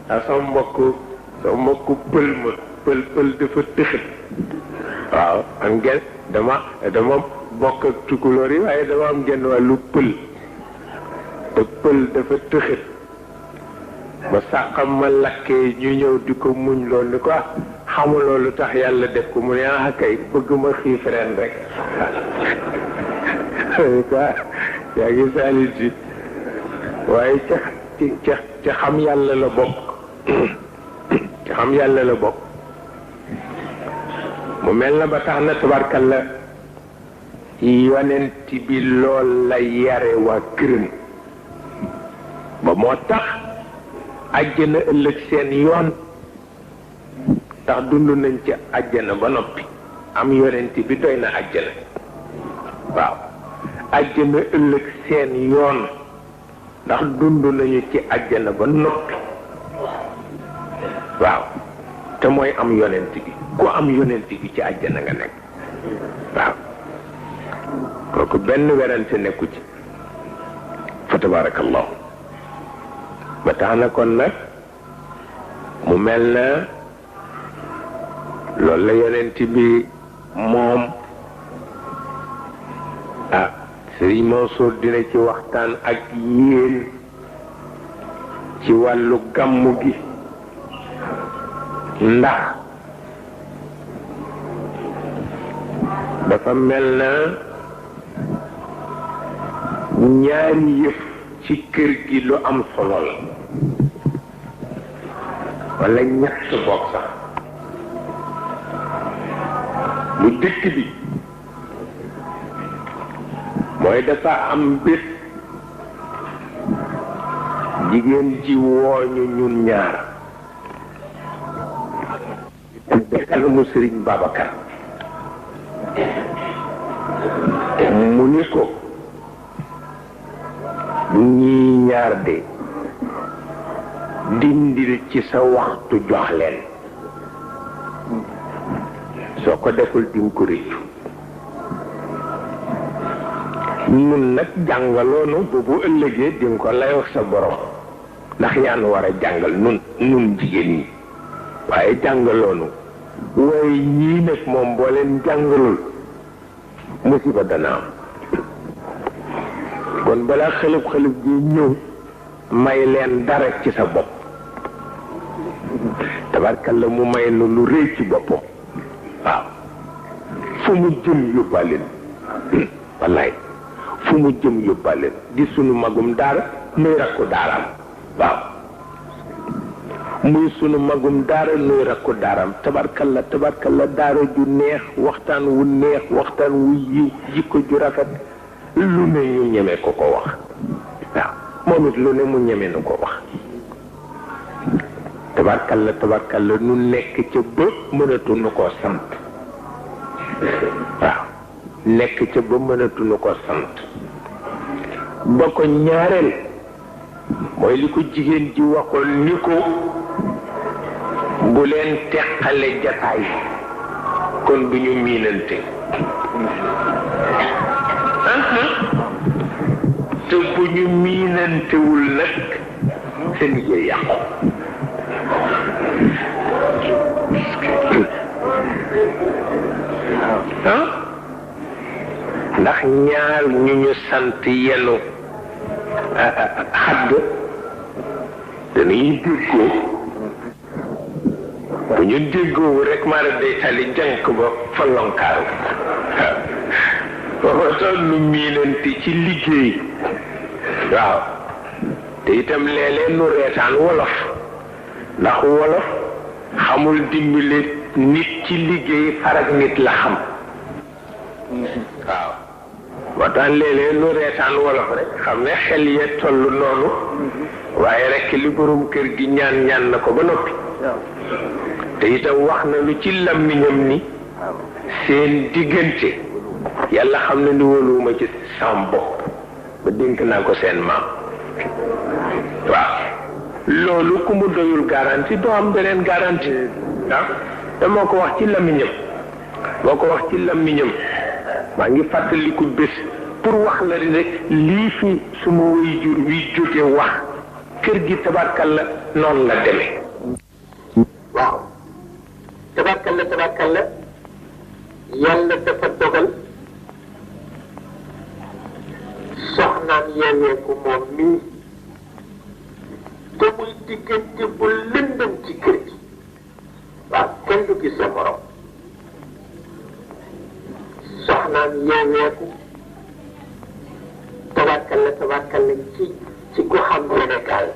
ndax sama mbokk pël ma pël dafa tëxit waaw am ngeen dama bokk ak tukulóor yi waaye dama am genn wàllu pël te pël dafa tëxit ba sàqam ma lakkee ñu ñëw di ko muñ loolu ni ko xamuloo lu tax yàlla def ko mu ne kay bëgg ma xiif ren rek quoi yaa ngi saalit si waaye ca xam yàlla la bokk ca xam yàlla la bokk mu mel na ba tax na tabarkalla yonent bi lool la yare waa këram ba moo tax àjjana ëllëg seen yoon tax dund nañ ci àjjana ba noppi am yonent bi doy na àjjana waaw àjjana ëllëg seen yoon ndax dund nañu ci àjjana ba noppi waaw te mooy am yonent bi ku am yonent bi ci àjjana nga nekk waaw kooku benn werante nekku ci fa tabarakallahu ba tax na kon nag mu mel na loolu la yonent bi moom Sëriñ Mansour dina ci waxtaan ak yéen ci wàllu gàmmu gi ndax dafa mel na ñaari yëf ci kër gi lu am solo la wala ñett bokk sax bu dëkk bi mooy dafa am bés jigéen ji wooñu ñun ñaar kanamu Sëriñ Babacar mu ni ko ñii ñaar de dindil ci sa waxtu jox leen soo ko deful dim ko réccu ñun nag jàngaloonu boobu ëllëgee di nga ko layoo sa borom ndax yaa nu war a jàngal nun jigéen ñi waaye jàngaloonu waaye ñii nag moom boo leen jàngalul musiba dana am kon balaa xelib ji ñëw may leen dara ci sa bopp tabarkalla mu may nu lu rëy ci boppam waaw fu mu jëm yóbbaaleen wallaay fu mu jëm yóbbaaleen di sunu magum daara nuy rakku daaraam waaw muy sunu magum daara nuy rakku daaraam tabarkalla daara ju neex waxtaan wu neex waxtaan wu yiw jikko ju rafet lu ne ñu ñeme ko wax waaw moom it lu ne mu ñeme nu ko wax tabarkalla nu nekk ca ba mënatuñu koo sant waaw nekk ca ba mënatuñu ko sant ba ko ñaareel mooy li ko jigéen ji waxoon ni ko bu leen teqale jataay kon du ñu miinante te bu ñu miinantewul nag seen liggéey yàqu ndax ñaar ñu sant yenu xadd dañuy déggoo bu ñu déggoo rek maa def day tali jànk ba falonkaaru waaw tax nu miinante ci liggéey waaw te itam léeg-léeg nu reetaan wolof ndax wolof xamul dimbali nit ci liggéey farak nit la xam waaw moo tax léeg-léeg nu reetaan wolof rek xam ne xel ya toll noonu waaye rek li borom kër gi ñaan na ko ba noppi te itam wax na lu ci làmmiñam ni seen diggante yàlla xam na ni wóoluwuma ci sam bopp ba dénk naa ko seen maam waaw loolu ku mu doyul garantie doo am beneen garantie waaw te moo ko wax ci làmmiñam maa ngi fàttaliku bés pour wax la rek lii fi suma waajur wi jóge wax kër gi tabarkalla noonu la demee waaw tabarkalla yàlla dafa dogal soxnaam yeeweeku moom mii te muy diggante bu lëndëm ci kër gi waaw kenn du gis sa morom soxnaam yeeweeku tabarkalla ci ku xam Sénégal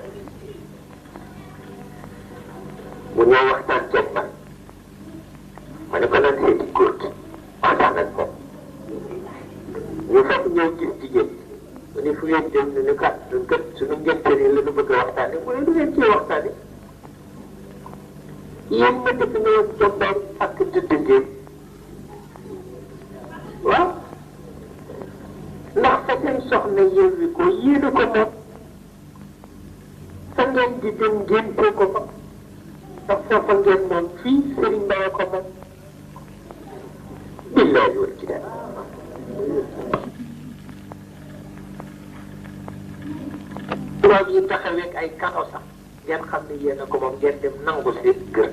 mu ñëw waxtaan ceeb ma ne ko naan seeti góor gi waxtaan ak moom ñu fekk ñëw gis jigéen mu ne fu ngeen jëm ne kat ñun kat suñu ngénte yi la ñu bëgg a waxtaane mu ne du ngeen cee waxtaane yéen ma dëkk ñëwoon jombaar ak dëdd ngeen waaw ndax fa seen soxna yéewi ko yéene ko moom fa ngeen di dem ngénte ko fa ndax foofa ngeen moom fii Sëriñ Mbaye ko moom billahi wal kitaab tubaab yi taxaweeg ay kano sax ngeen xam ne yéen a ko moom ngeen dem nangu seen gër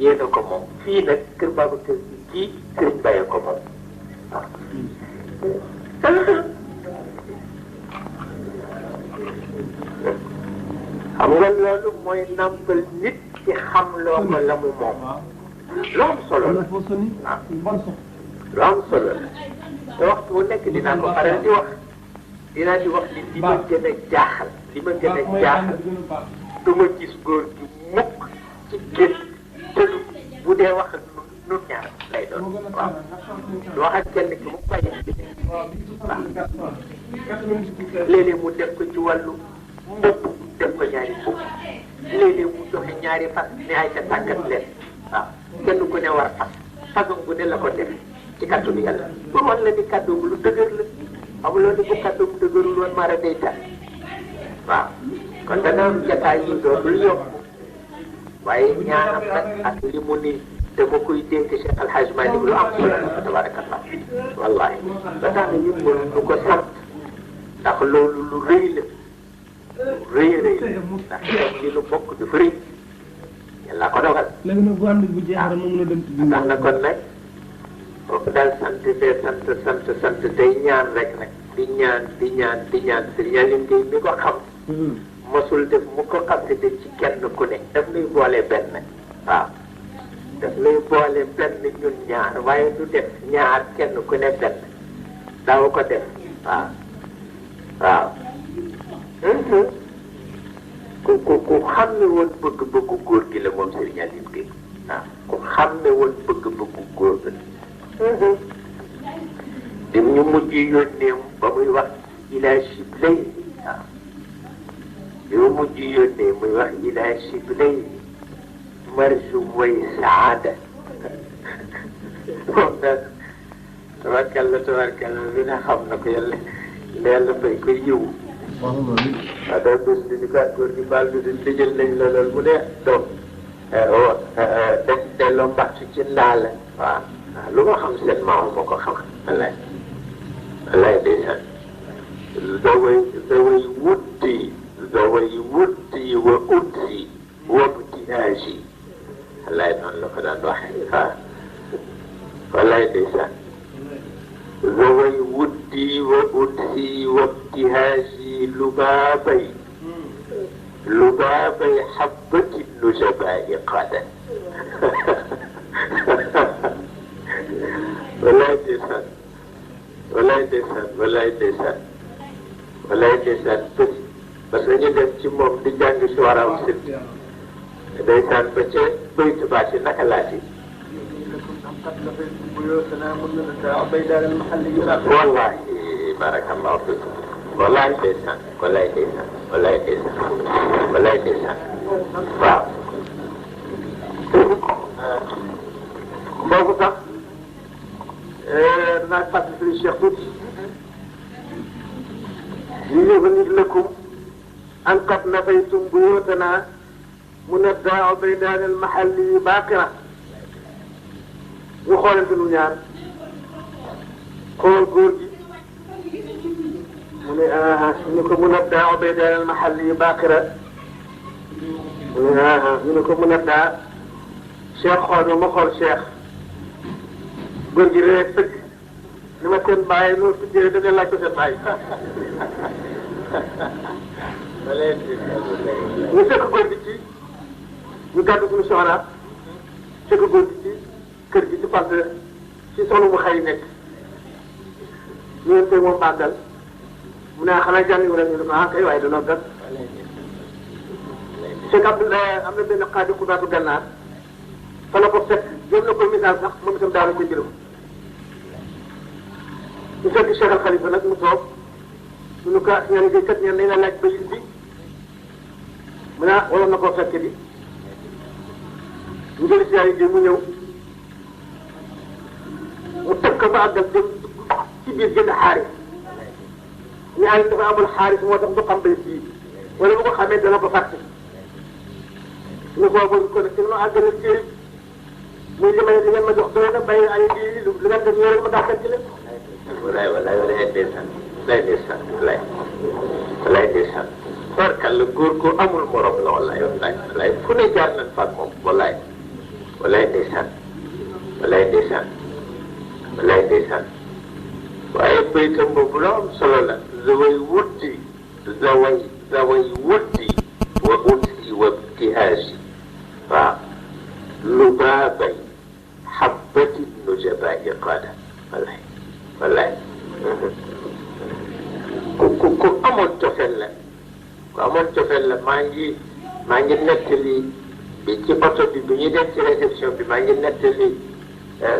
yéen a ko moom fii nag kër Babacar Si kii Sëriñ Baye ko moom waaw. xam nga loolu mooy nampal nit ci xam loo ko la mu moom lu am solo la waaw lu am solo la te waxtu bu nekk dinaa ko faral di wax ni li ma gën a jaaxal du ma gis góor gi mukk ci génn te bu dee wax ak nun ñaar lay doon waaw du wax ak kenn ki mu bàyyi waaw léeg-léeg mu def ko ci wàllu mbubb def ko ñaari mbubb léeg-léeg mu joxe ñaari fas ne ay ca tàggat leen waaw kenn ku ne war fas façon bu ne la ko def ci kàddu bi yàlla pour wan la ni kàddu lu dëgër la amuloo ni bu kàddu bu dëgërul woon mara day tax waaw kon dana am jataay yu dootul yokk waaye ñaanam nag ak li mu ni dama koy dénk Cheikh Al Hadj Malick lu am solo la tabarakallah wallahi ba tax na ñun mënuñu ko sant ndax loolu lu rëy la rëy ndax li nu bokk dafa rëy yàlla ko dogal. léegi nag bu ànd bu jeexal moom la dem ci biir. tax na kon nag foofu daal sant tey ñaan rek nag di ñaan Serigne Aline Gueye mi ko xam. mosul def mu ko xaside ci kenn ku ne. daf nuy boole benn waaw daf nuy boole benn ñun ñaar waaye du def ñaar kenn ku ne benn daaw ko def waaw. ku xam ne woon bëgg-bëggu góor gi la moom Serigne Aline Gueye waaw ku xam ne woon bëgg-bëggu góor gi la. dim ñu mujj yónnee ba muy wax ila Chiblay waaw yow mujj yónnee muy wax ila Chiblay marju way saada moom daal tabarkalla lu ne xam na ko yàlla fay ko yiw waaw daal bés di ko góor gi baal bi di jël nañ la lool mu ne doom delloo mbattu ci ndaal waaw lu ma xam seen maam moo ko xam wallaay ndeysaan daway wutti wa utsi wabtihaaji wallaay noonu la ko daan waxee waaw wallaay ndeysaan daway wutti wa utsi wabtihaaji lubaabay xabbati nujabaa'i qaada wallaay ndeysaan parce que ñu def ci moom di jàng si waram sit ndeysaan ba ca baytu baa si naka laa ci wallahi barakallahu fikum wallaay ndeysaan waaw boobu sax naa fàttali Cheikh tuuti ليغني لكم أن قد نفيتم بيوتنا منبدا عبيدان المحلي باقرة وخول انت نيان خول غورجي من نكو منبدا عبيدان المحلي باقرة نكو منبدا شيخ خول ما خول شيخ غورجي رek تك ni ma seen bàyyi loolu su jëlee da nga laaj ko seen bàyyi ñu fekk góor gi ci ñu gàddu suñu soxna fekk góor gi ci kër gi ci fànn ci sonu mu xëy nekk ñu ngi koy moom màggal mu ne xanaa jàng rek ñu ne ko kay waaye danoo gas Cheikh Abdoulaye am na benn xaadi xudaatu gànnaar fa la ko fekk jëm na ko misaal sax moom itam daal ko jëlam ñu fekk Cheikh Al Khalifa nag mu toog ñu ne ko ñaan gi kat ñaan nañ la laaj bayit bi mu ne wala na koo fekk di ñu jëli si yaay mu ñëw mu teg ko ba àggal dem ci biir jënd xaaris ñu ay dafa amul xaaris moo tax du xam bayit bii wala bu ko xamee dana ko fàtte ñu ko boobu ko nag ci ma àggale téere muy li ngeen ma jox doy na bàyyi ay lii lu ngeen def ñëw rek ma dàqal ci leen walaay ndeysaan barkal la góor ko amul morom la wallaay fu ne jaar nañ fa moom wallaay walaay ndeysaan walaay ndeysaan walaay ndeysaan waaye baytam boobu la am solo la zaway wuddi zaway wuddi wa unsi wa ibtihaaji waaw lubaabay xabbati nujabaa'i qaada walaay walaay ku amoon cofeel la ku amoon cofeel la maa ngi nettali bi ci oto bi ñuy dem ci réception bi maa ngi nettali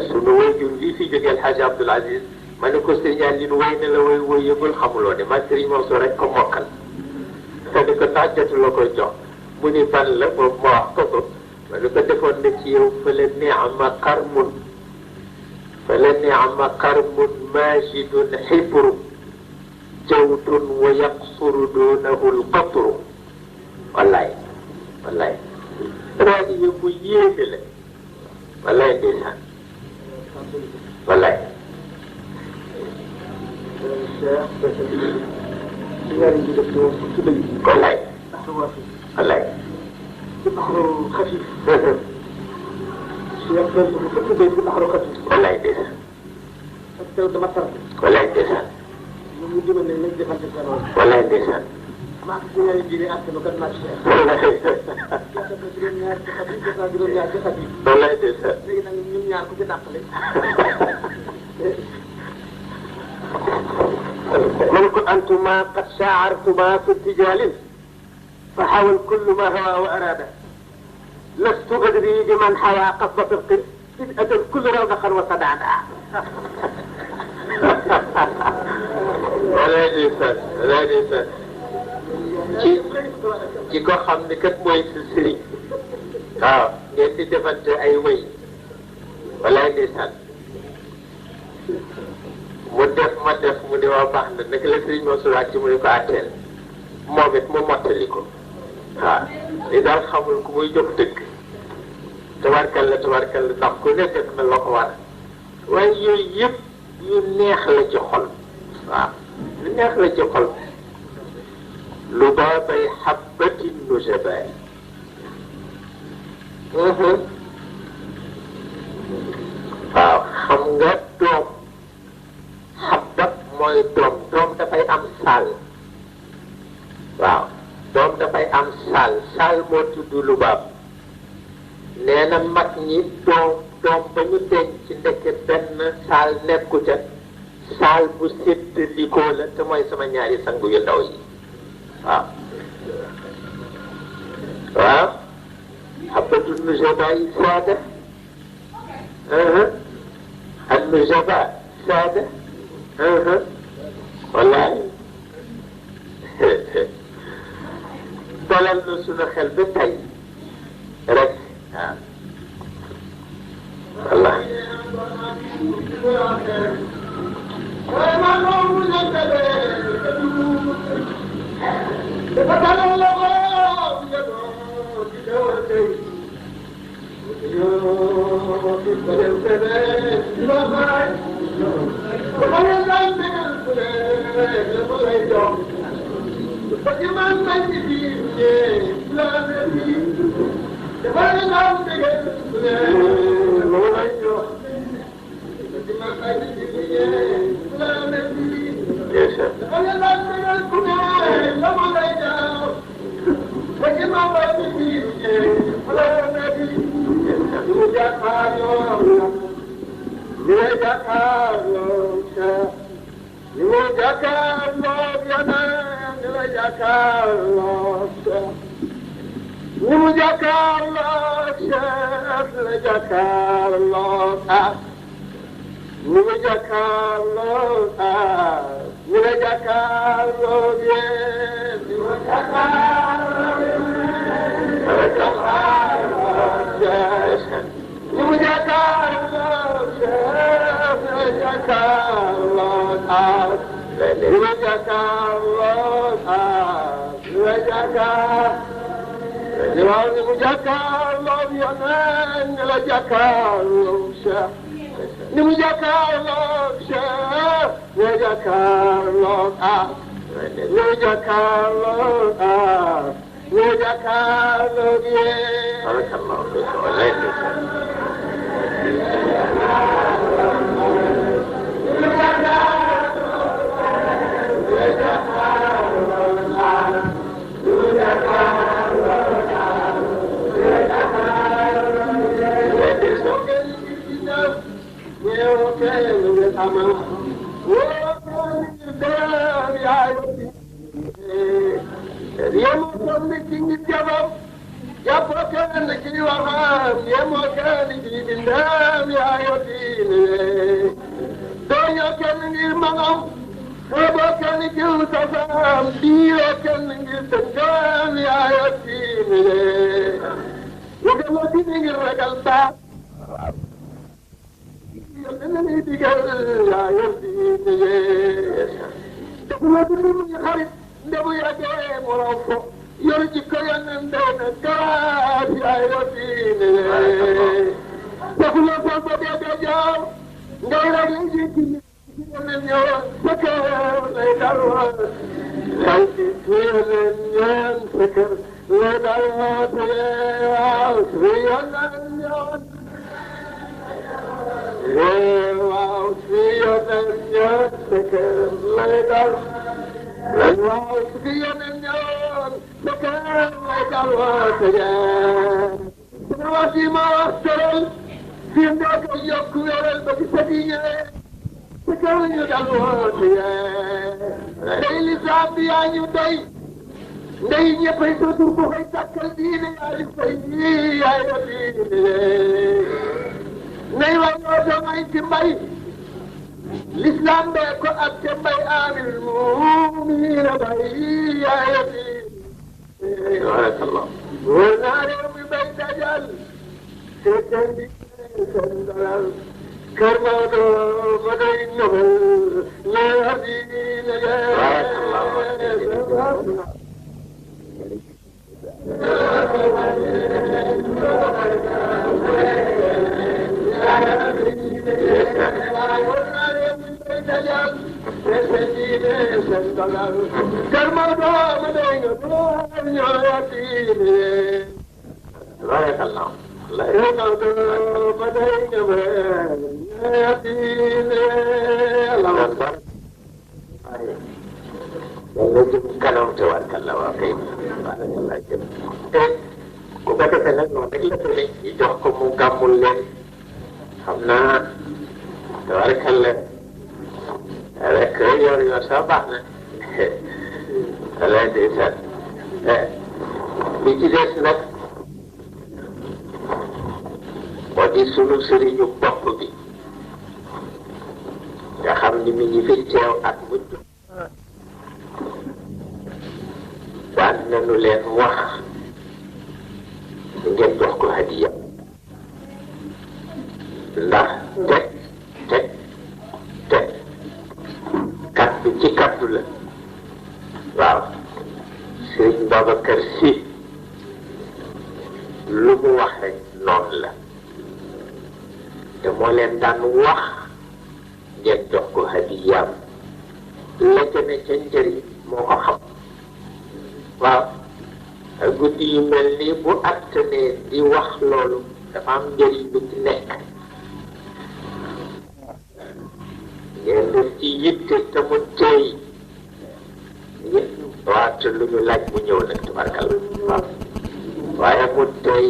sunu waajur lii fi jógee El Hadj Abdoul Aziz ma ne ko Serigne Aline woy na la woy yëgul xamuloo ne ma Serigne Mansour rek ko mokkal ma ne ko tax jotuloo koy jox mu ni ban la moom ma wax ko ma ne ko defoon na ci yow fële ni'ma qarmun maajidun xibru jawdun wa yaqsuru duunahu alqatru wallaay wallaay rajo yi bu yéeme la wallaay ndeysaan wallaay wallaay wallaay wallaay ndeysaan wallaay ndeysaan wallaay ndeysaan wallaay من كنت أنتما قد شاعرتما في ارتجال فحاول كل ما هوى وأراده لست أدري بمن حوى قصد صدق إذ أتى الكل روضخا وصدعنا ولا يجيسان ولا يجيسان ci ko xam ne kat mooy si sëriñ waaw ngeen di defante ay wéy walaay ndeysaan mu def ma def mu ne waa baax na naka la sëriñ Mansour wàcc mu ne ko àtteel moom it mu mottali ko waaw li daal xamul ku muy jóg dëgg tabarkalla ndax ku nekk def na la ko war waaye yooyu yëpp yu neex la ci xol waaw yu neex la ci xol lubaabay xabbati nujabaay waaw xam nga doom xabbat mooy doom dafay am saal waaw doom dafay am saal moo tudd lubaab nee na mag ñi doom ba ñu denc ci ndeke benn saal nekku ca saal bu sédd likoo la te mooy sama ñaari sang yu ndaw yi waaw waaw xabbatu nujaba yi saada al nujaba saada wallaay dalal na sunu xel ba tey rek waaw wallaay وجكانوا بارك الله فيك والله الإسلام بيكو أكتب آمن المؤمنين بي يا يتيم بارك الله ونار يوم بيت أجل ستنبي سندل كرمانو بدين نبل لا يهدين بارك الله بارك الله kanam tabarkalla waa kay barakallah jëm te ku ko defee nag noonu rek la tëddee ñu jox ko mu gàmmul leen xam naa tabarkalla rek yor sax baax na walaay ndeysaan li ci des nag moo di sunu sëriñu bopp bi nga xam ni mi ngi fi teew ak mujj daan nañu leen wax ngeen jox ko hadiya ndax teg kaddu ci kaddu la waaw Sëriñ Babacar Sy lu mu wax rek noonu la te moo leen daan wax ngeen jox ko hadiyaam la ca ne ca njëriñ moo ko xam waaw guddi yu mel nii bu attanee di wax loolu dafa am njëriñ bu ci nekk ngeen def ci yitte te mu teey waaw te lu ñu laaj mu ñëw nag tabarkal waaw waaye mu teey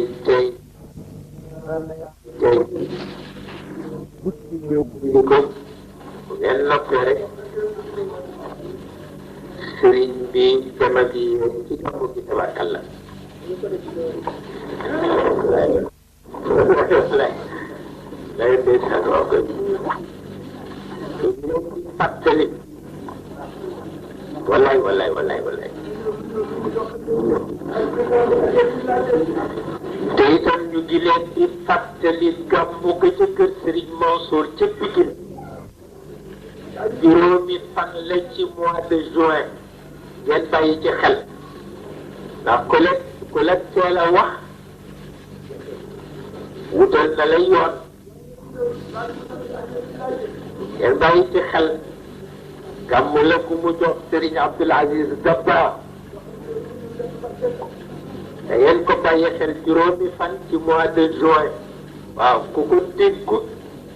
di ko bu ngeen noppee rek sëriñ bi dama bi ci kaw gi tabarkalla lay ndeysaan waaw koy fàttali wallaay te itam ñu ngi leen di fàttali gàmmu ko ca kër Sëriñ Mansour ca Pikine juróomi fan la ci mois de juin ngeen bàyyi ci xel ndax ku la teel a wax wutal na la yoon ngeen bàyyi ci xel gàmmu la ku mu jox Serigne Abdoul Aziz Dabakh da ngeen ko bàyyi xel juróomi fan ci mois de juin waaw ku ko déggut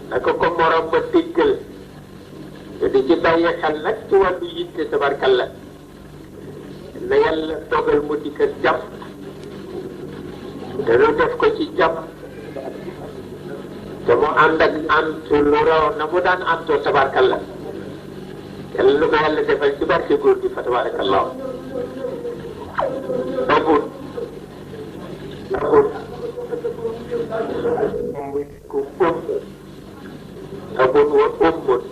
naka ko morom ba déggal te di ci bàyyi xel nag ci wàllu yitte tabarkalla na yàlla dogal mu dikk ak jàmm te lu def ko ci jàmm te mu ànd ak antu lu raw na mu daan antoo tabarkalla yàlla lu ko yàlla defal ci barke góor gi fa tabarakallah abut ku abut wa ummut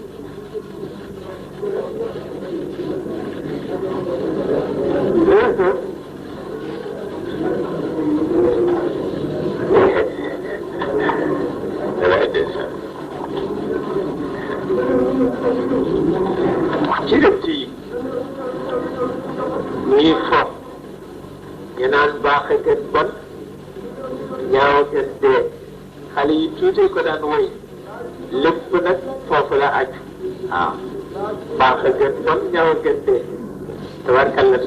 ci dëkk yi ñuy fo ñu naan baax a gën bon ñaaw a gën dee xale yi tuuti ko daan woy lépp nag foofu la aju waaw baax a gën bon ñaaw a gën dee tabarkalla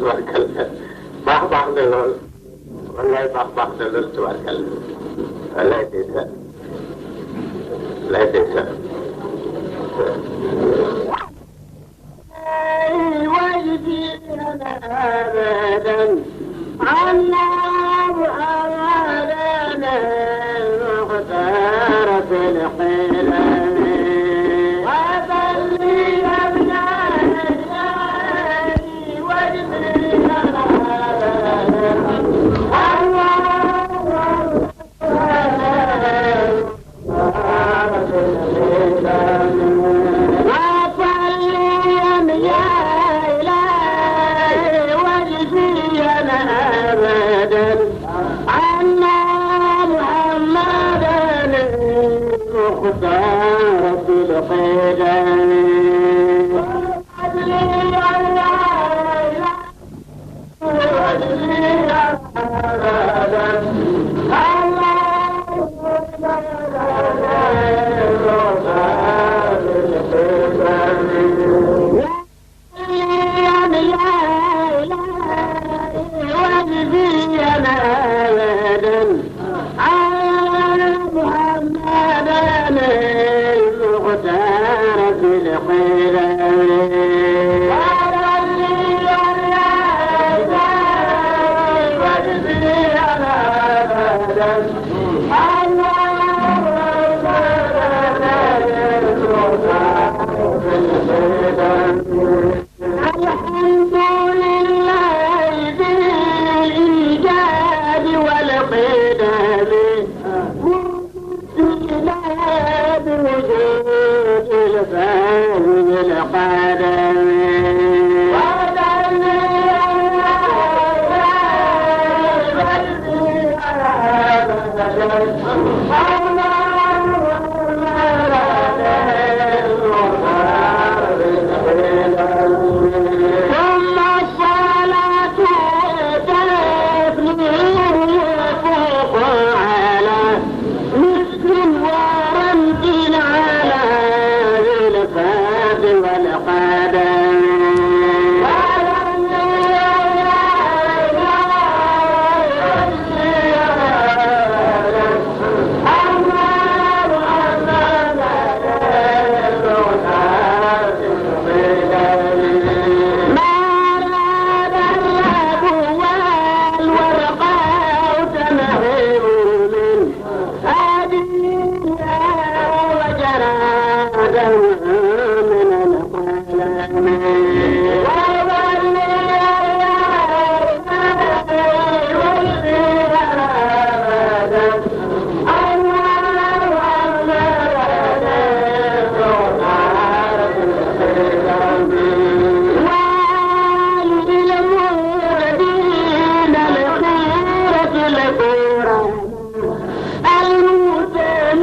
baax na lool wallaay baax na lool tabarkalla wallaay ndeysaan wallaay ndeysaan أبدا عنا أبدا المختار في الحلم وبلي أبنائي واجبري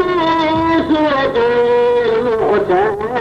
المتمسك المختار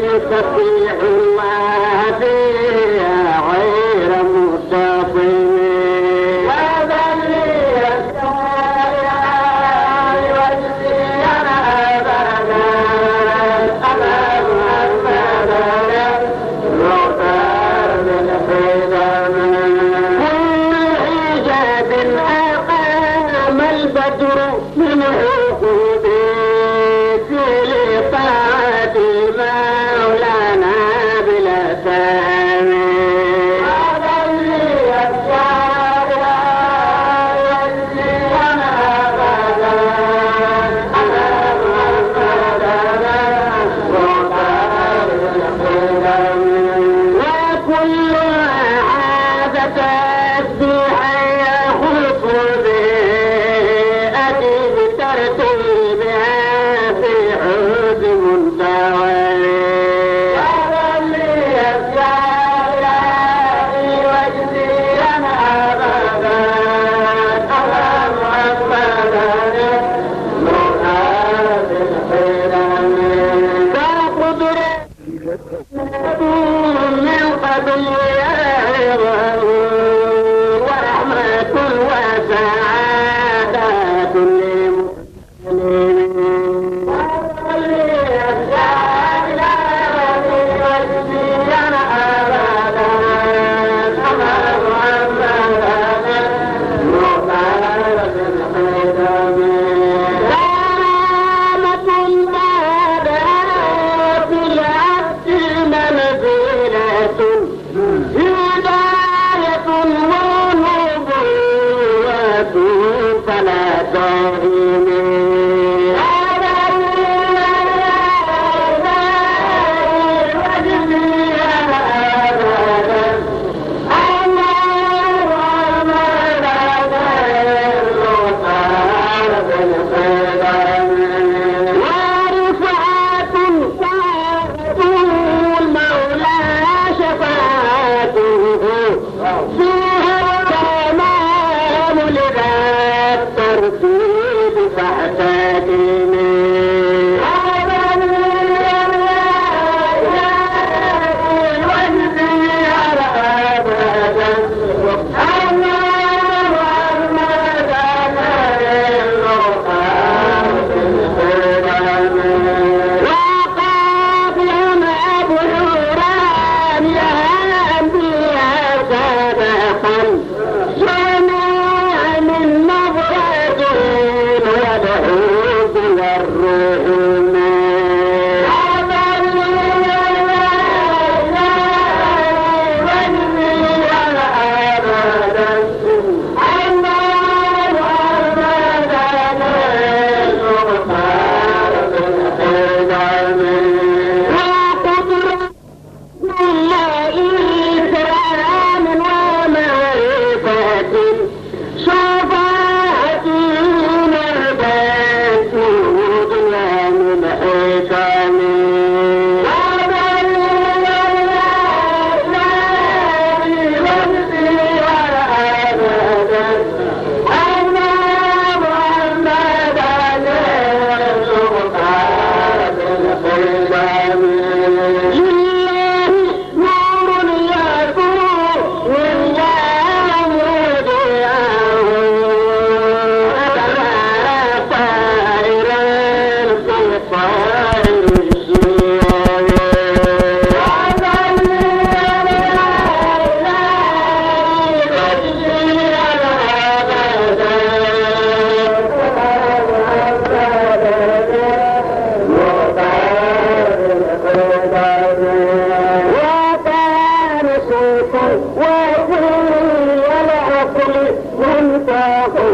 يستطيع الله فيها غير مستطيع وكل والعقل منتهى